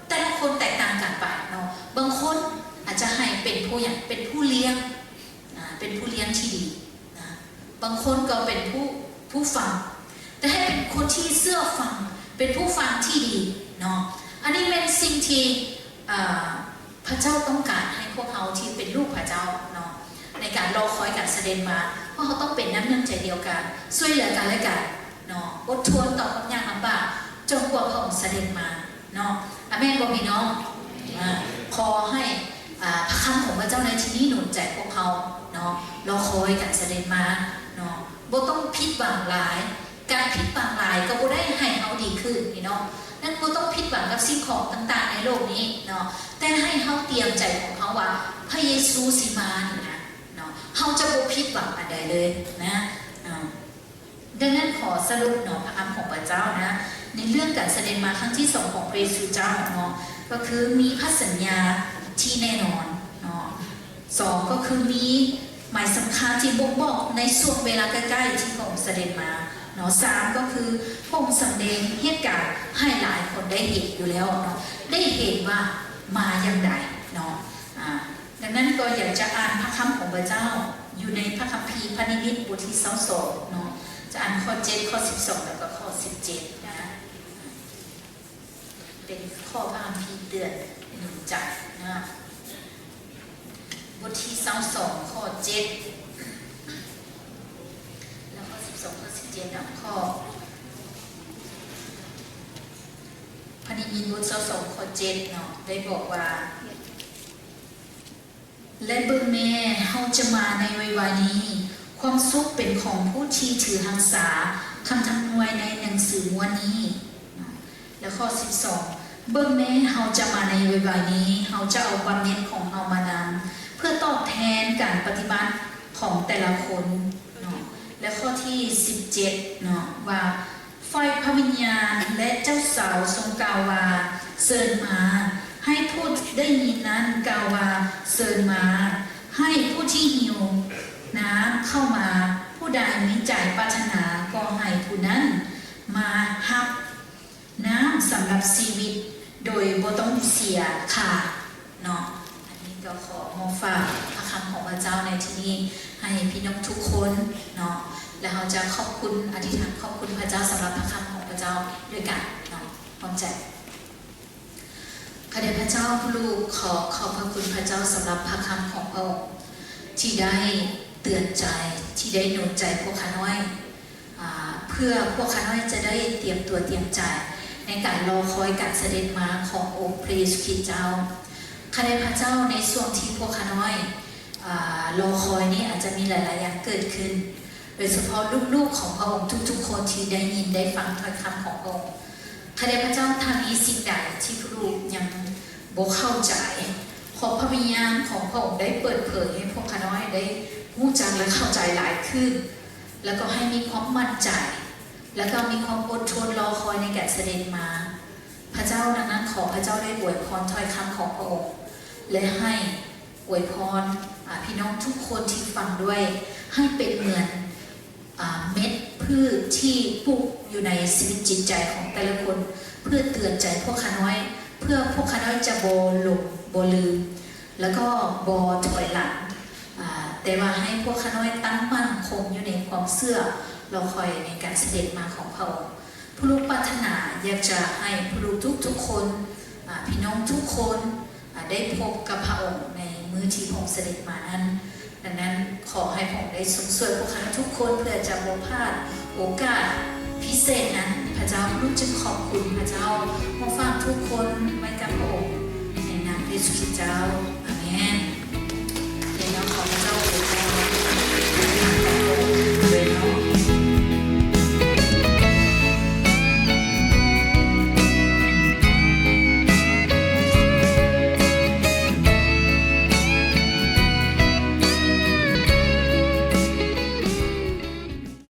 ແຕ່ລະຄົນແຕກຕ່າງກັນໄປເນາະ. ບາງຄົນອາດຈະໃຫ້ເປັນຜູ້ຫຍັງ ເປັນຜູ້ລ້ຽງ ອ່າ ເປັນຜູ້ລ້ຽງທີ່ດີນະ. ບາງຄົນກໍເປັນຜູ້ ຜູ້ຟັງ ແຕ່ໃຫ້ເປັນຄົນທີ່ເຊື່ອຟັງ ເປັນຜູ້ຟັງທີ່ດີເນາະ. ອັນນີ້ແມ່ນສິ່ງທີ່ ອ່າ ພະເຈົ້າຕ້ອງການໃຫ້ພວກເຮົາທີ່ເປັນລູກພະເຈົ້າເນາະ ໃນການລໍຄອຍການສະເດັດມາ. ພວກເຮົາຕ້ອງເປັນນ້ຳໜຶ່ງໃຈດຽວກັນ ຊ່ວຍເຫຼືອກັນແລະກັນເນາະ ອົດທົນຕໍ່ຄວາມຍາກລຳບາກ ຈົນກວ່າພະອົງສະເດັດມາເນາະ. ອາເມນບໍ່ພີ່ນ້ອງ? ອາ ຂໍໃຫ້ ອາ ພະຄຳຂອງພະເຈົ້າໃນທີ່ນີ້ໜູນໃຈພວກເຮົາເນາະ ລໍຄອຍການສະເດັດມາເນາະ. ບໍ່ຕ້ອງຜິດຫວັງຫຼາຍ ການຜິດຫວັງຫຼາຍກໍບໍ່ໄດ້ໃຫ້ເຮົາດີຂຶ້ນພີ່ນ້ອງ. ນັ້ນບໍ່ຕ້ອງຜິດຫວັງກັບສິ່ງຂອງຕ່າງໆໃນໂລກນີ້ເນາະ ແຕ່ໃຫ້ເຮົາຕຽມໃຈຂອງເຮົາວ່າ ພະເຢຊູຊິມານີ້ນະເນາະ ເຮົາຈະບໍ່ຜິດຫວັງອັນໃດເລີຍນະເນາະ. ດັ່ງນັ້ນຂໍສະຫຼຸບເນາະ ພະຄຳຂອງພະເຈົ້ານະ ໃນເລື່ອງການສະເດັດມາຄັ້ງທີສອງຂອງພະເຢຊູເຈົ້າເນາະ ກໍຄືມີພັນສັນຍາທີ່ແນ່ນອນເນາະ. ສອງ ກໍຄືມີໝາຍສຳຄັນທີ່ບົ່ງບອກໃນຊ່ວງເວລາໃກ້ໆທີ່ພະອົງສະເດັດມາເນາະ. ສາມ ກໍຄືພະອົງສຳແດງເຫດການໃຫ້ຫຼາຍຄົນໄດ້ເຫັນຢູ່ແລ້ວເນາະ ໄດ້ເຫັນວ່າມາຢ່າງໃດເນາະ. ອາ ດັ່ງນັ້ນກໍຢາກຈະອ່ານພະຄຳຂອງພະເຈົ້າ ຢູ່ໃນພະຄຳພີພະນິມິດບົດທີຊາວສອງເນາະ ຈະອ່ານຂໍ້ເຈັດ ຂໍ້ສິບສອງ ແລ້ວກໍຂໍ້ສິບເຈັດນະ. ເປັນຂໍ້ພະຄຳພີເຕືອນໜູນໃຈນະ ບົດທີຊາວສອງ ຂໍ້ເຈັດ ແລ້ວຂໍ້ສິບສອງ ຂໍ້ສິບເຈັດເນາະ. ຂໍ້ພະນິມິດບົດຊາວສອງ ຂໍ້ເຈັດເນາະ ໄດ້ບອກວ່າ ແລະເບິ່ງແນ່ ເຮົາຈະມາໃນໄວໆນີ້, ຄວາມສຸກເປັນຂອງຜູ້ທີ່ຖືຮັກສາຄຳທຳນວຍໃນໜັງສືມ້ວນນີ້. ແລະຂໍ້ສິບສອງ ເບິ່ງແນ່ ເຮົາຈະມາໃນໄວໆນີ້, ເຮົາຈະເອົາບຳເໜັດຂອງເຮົາມານຳ ເພື່ອຕອບແທນການປະຕິບັດຂອງແຕ່ລະຄົນເນາະ. ແລະຂໍ້ທີສິບເຈັດເນາະ ວ່າ ຝ່າຍພະວິນຍານ ແລະ ເຈົ້າສາວຊົງກ່າວວ່າ, ເຊີນມາ. ໃຫ້ຜູ້ໄດ້ຍິນນັ້ນກ່າວວ່າ, ເຊີນມາ. ໃຫ້ຜູ້ທີ່ຫິວນ້ຳເຂົ້າມາ. ຜູ້ໃດມີໃຈປາດຖະໜາ, ກໍໃຫ້ຜູ້ນັ້ນມາຮັບນ້ຳສຳລັບຊີວິດ ໂດຍບໍ່ຕ້ອງເສຍຄ່າເນາະ. ອັນນີ້ກໍຂໍມອບຝາກພະຄຳຂອງພະເຈົ້າໃນທີ່ນີ້ ໃຫ້ພີ່ນ້ອງທຸກຄົນເນາະ ແລະ ເຮົາຈະຂອບຄຸນ ອະທິຖານຂອບຄຸນພະເຈົ້າສຳລັບພະຄຳຂອງພະເຈົ້າດ້ວຍກັນເນາະ ພ້ອມໃຈ. ຂ້າແດ່ພະເຈົ້າຜູ້ລູກ ຂໍຂອບພະຄຸນພະເຈົ້າສຳລັບພະຄຳຂອງພະອົງ ທີ່ໄດ້ເຕືອນໃຈ ທີ່ໄດ້ໜູນໃຈພວກຂ້ານ້ອຍ ອາ ເພື່ອພວກຂ້ານ້ອຍຈະໄດ້ຕຽມຕົວຕຽມໃຈ ໃນການລໍຄອຍການສະເດັດມາຂອງອົງພະເຢຊູຄຣິດເຈົ້າ. ຂ້າແດ່ພະເຈົ້າ ໃນຊ່ວງທີ່ພວກຂ້ານ້ອຍ ອາ ລໍຄອຍນີ້ ອາດຈະມີຫຼາຍໆຢ່າງເກີດຂຶ້ນ ໂດຍສະເພາະລູກໆຂອງພະອົງທຸກໆຄົນທີ່ໄດ້ຍິນໄດ້ຟັງຖ້ອຍຄຳຂອງພະອົງ. ຂ້າແດ່ພະເຈົ້າ ຖ້າມີສິ່ງໃດທີ່ຜູ້ລູກຍັງບໍ່ເຂົ້າໃຈ, ຂໍພະວິນຍານຂອງພະອົງໄດ້ເປີດເຜີຍໃຫ້ພວກຂ້ານ້ອຍໄດ້ຮູ້ຈັກ ແລະ ເຂົ້າໃຈຫຼາຍຂຶ້ນ, ແລ້ວກໍໃຫ້ມີຄວາມໝັ້ນໃຈ ແລ້ວກໍມີຄວາມອົດທົນລໍຄອຍໃນການສະເດັດມາ. ພະເຈົ້າ ດັ່ງນັ້ນ ຂໍພະເຈົ້າໄດ້ອວຍພອນຖ້ອຍຄຳຂອງພະອົງ ແລະ ໃຫ້ອວຍພອນ ອາ ພີ່ນ້ອງທຸກຄົນທີ່ຟັງດ້ວຍ ໃຫ້ເປັນເໝືອນ ອາ ເມັດພືດທີ່ປູກຢູ່ໃນຊີວິດຈິດໃຈຂອງແຕ່ລະຄົນ ເພື່ອເຕືອນໃຈພວກຂ້ານ້ອຍ ເພື່ອພວກຂ້ານ້ອຍຈະບໍ່ຫຼົງ ບໍ່ລືມ ແລ້ວກໍບໍ່ຖອຍຫຼັງ ອາ ແຕ່ວ່າໃຫ້ພວກຂ້ານ້ອຍຕັ້ງໝັ້ນຄົງຢູ່ໃນຄວາມເຊື່ອ ລໍຄອຍໃນການສະເດັດມາຂອງພະອົງ. ຜູ້ລູກປາດຖະໜາຢາກຈະໃຫ້ຜູ້ລູກທຸກໆຄົນ ອາ ພີ່ນ້ອງທຸກຄົນ ອາ ໄດ້ພົບກັບພະອົງໃນມື້ທີ່ພະອົງສະເດັດມານັ້ນ. ດັ່ງນັ້ນ ຂໍໃຫ້ພະອົງໄດ້ຊົມຊ່ວຍພວກຂ້ານ້ອຍທຸກຄົນ ເພື່ອຈະບໍ່ພາດໂອກາດພິເສດນັ້ນ. ພະເຈົ້າ ລູກຈຶ່ງຂອບຄຸນພະເຈົ້າ, ຂໍຝາກທຸກຄົນໄວ້ກັບພະອົງ ໃນນາມພະເຢຊູຄຣິດເຈົ້າ. ອາເມນ.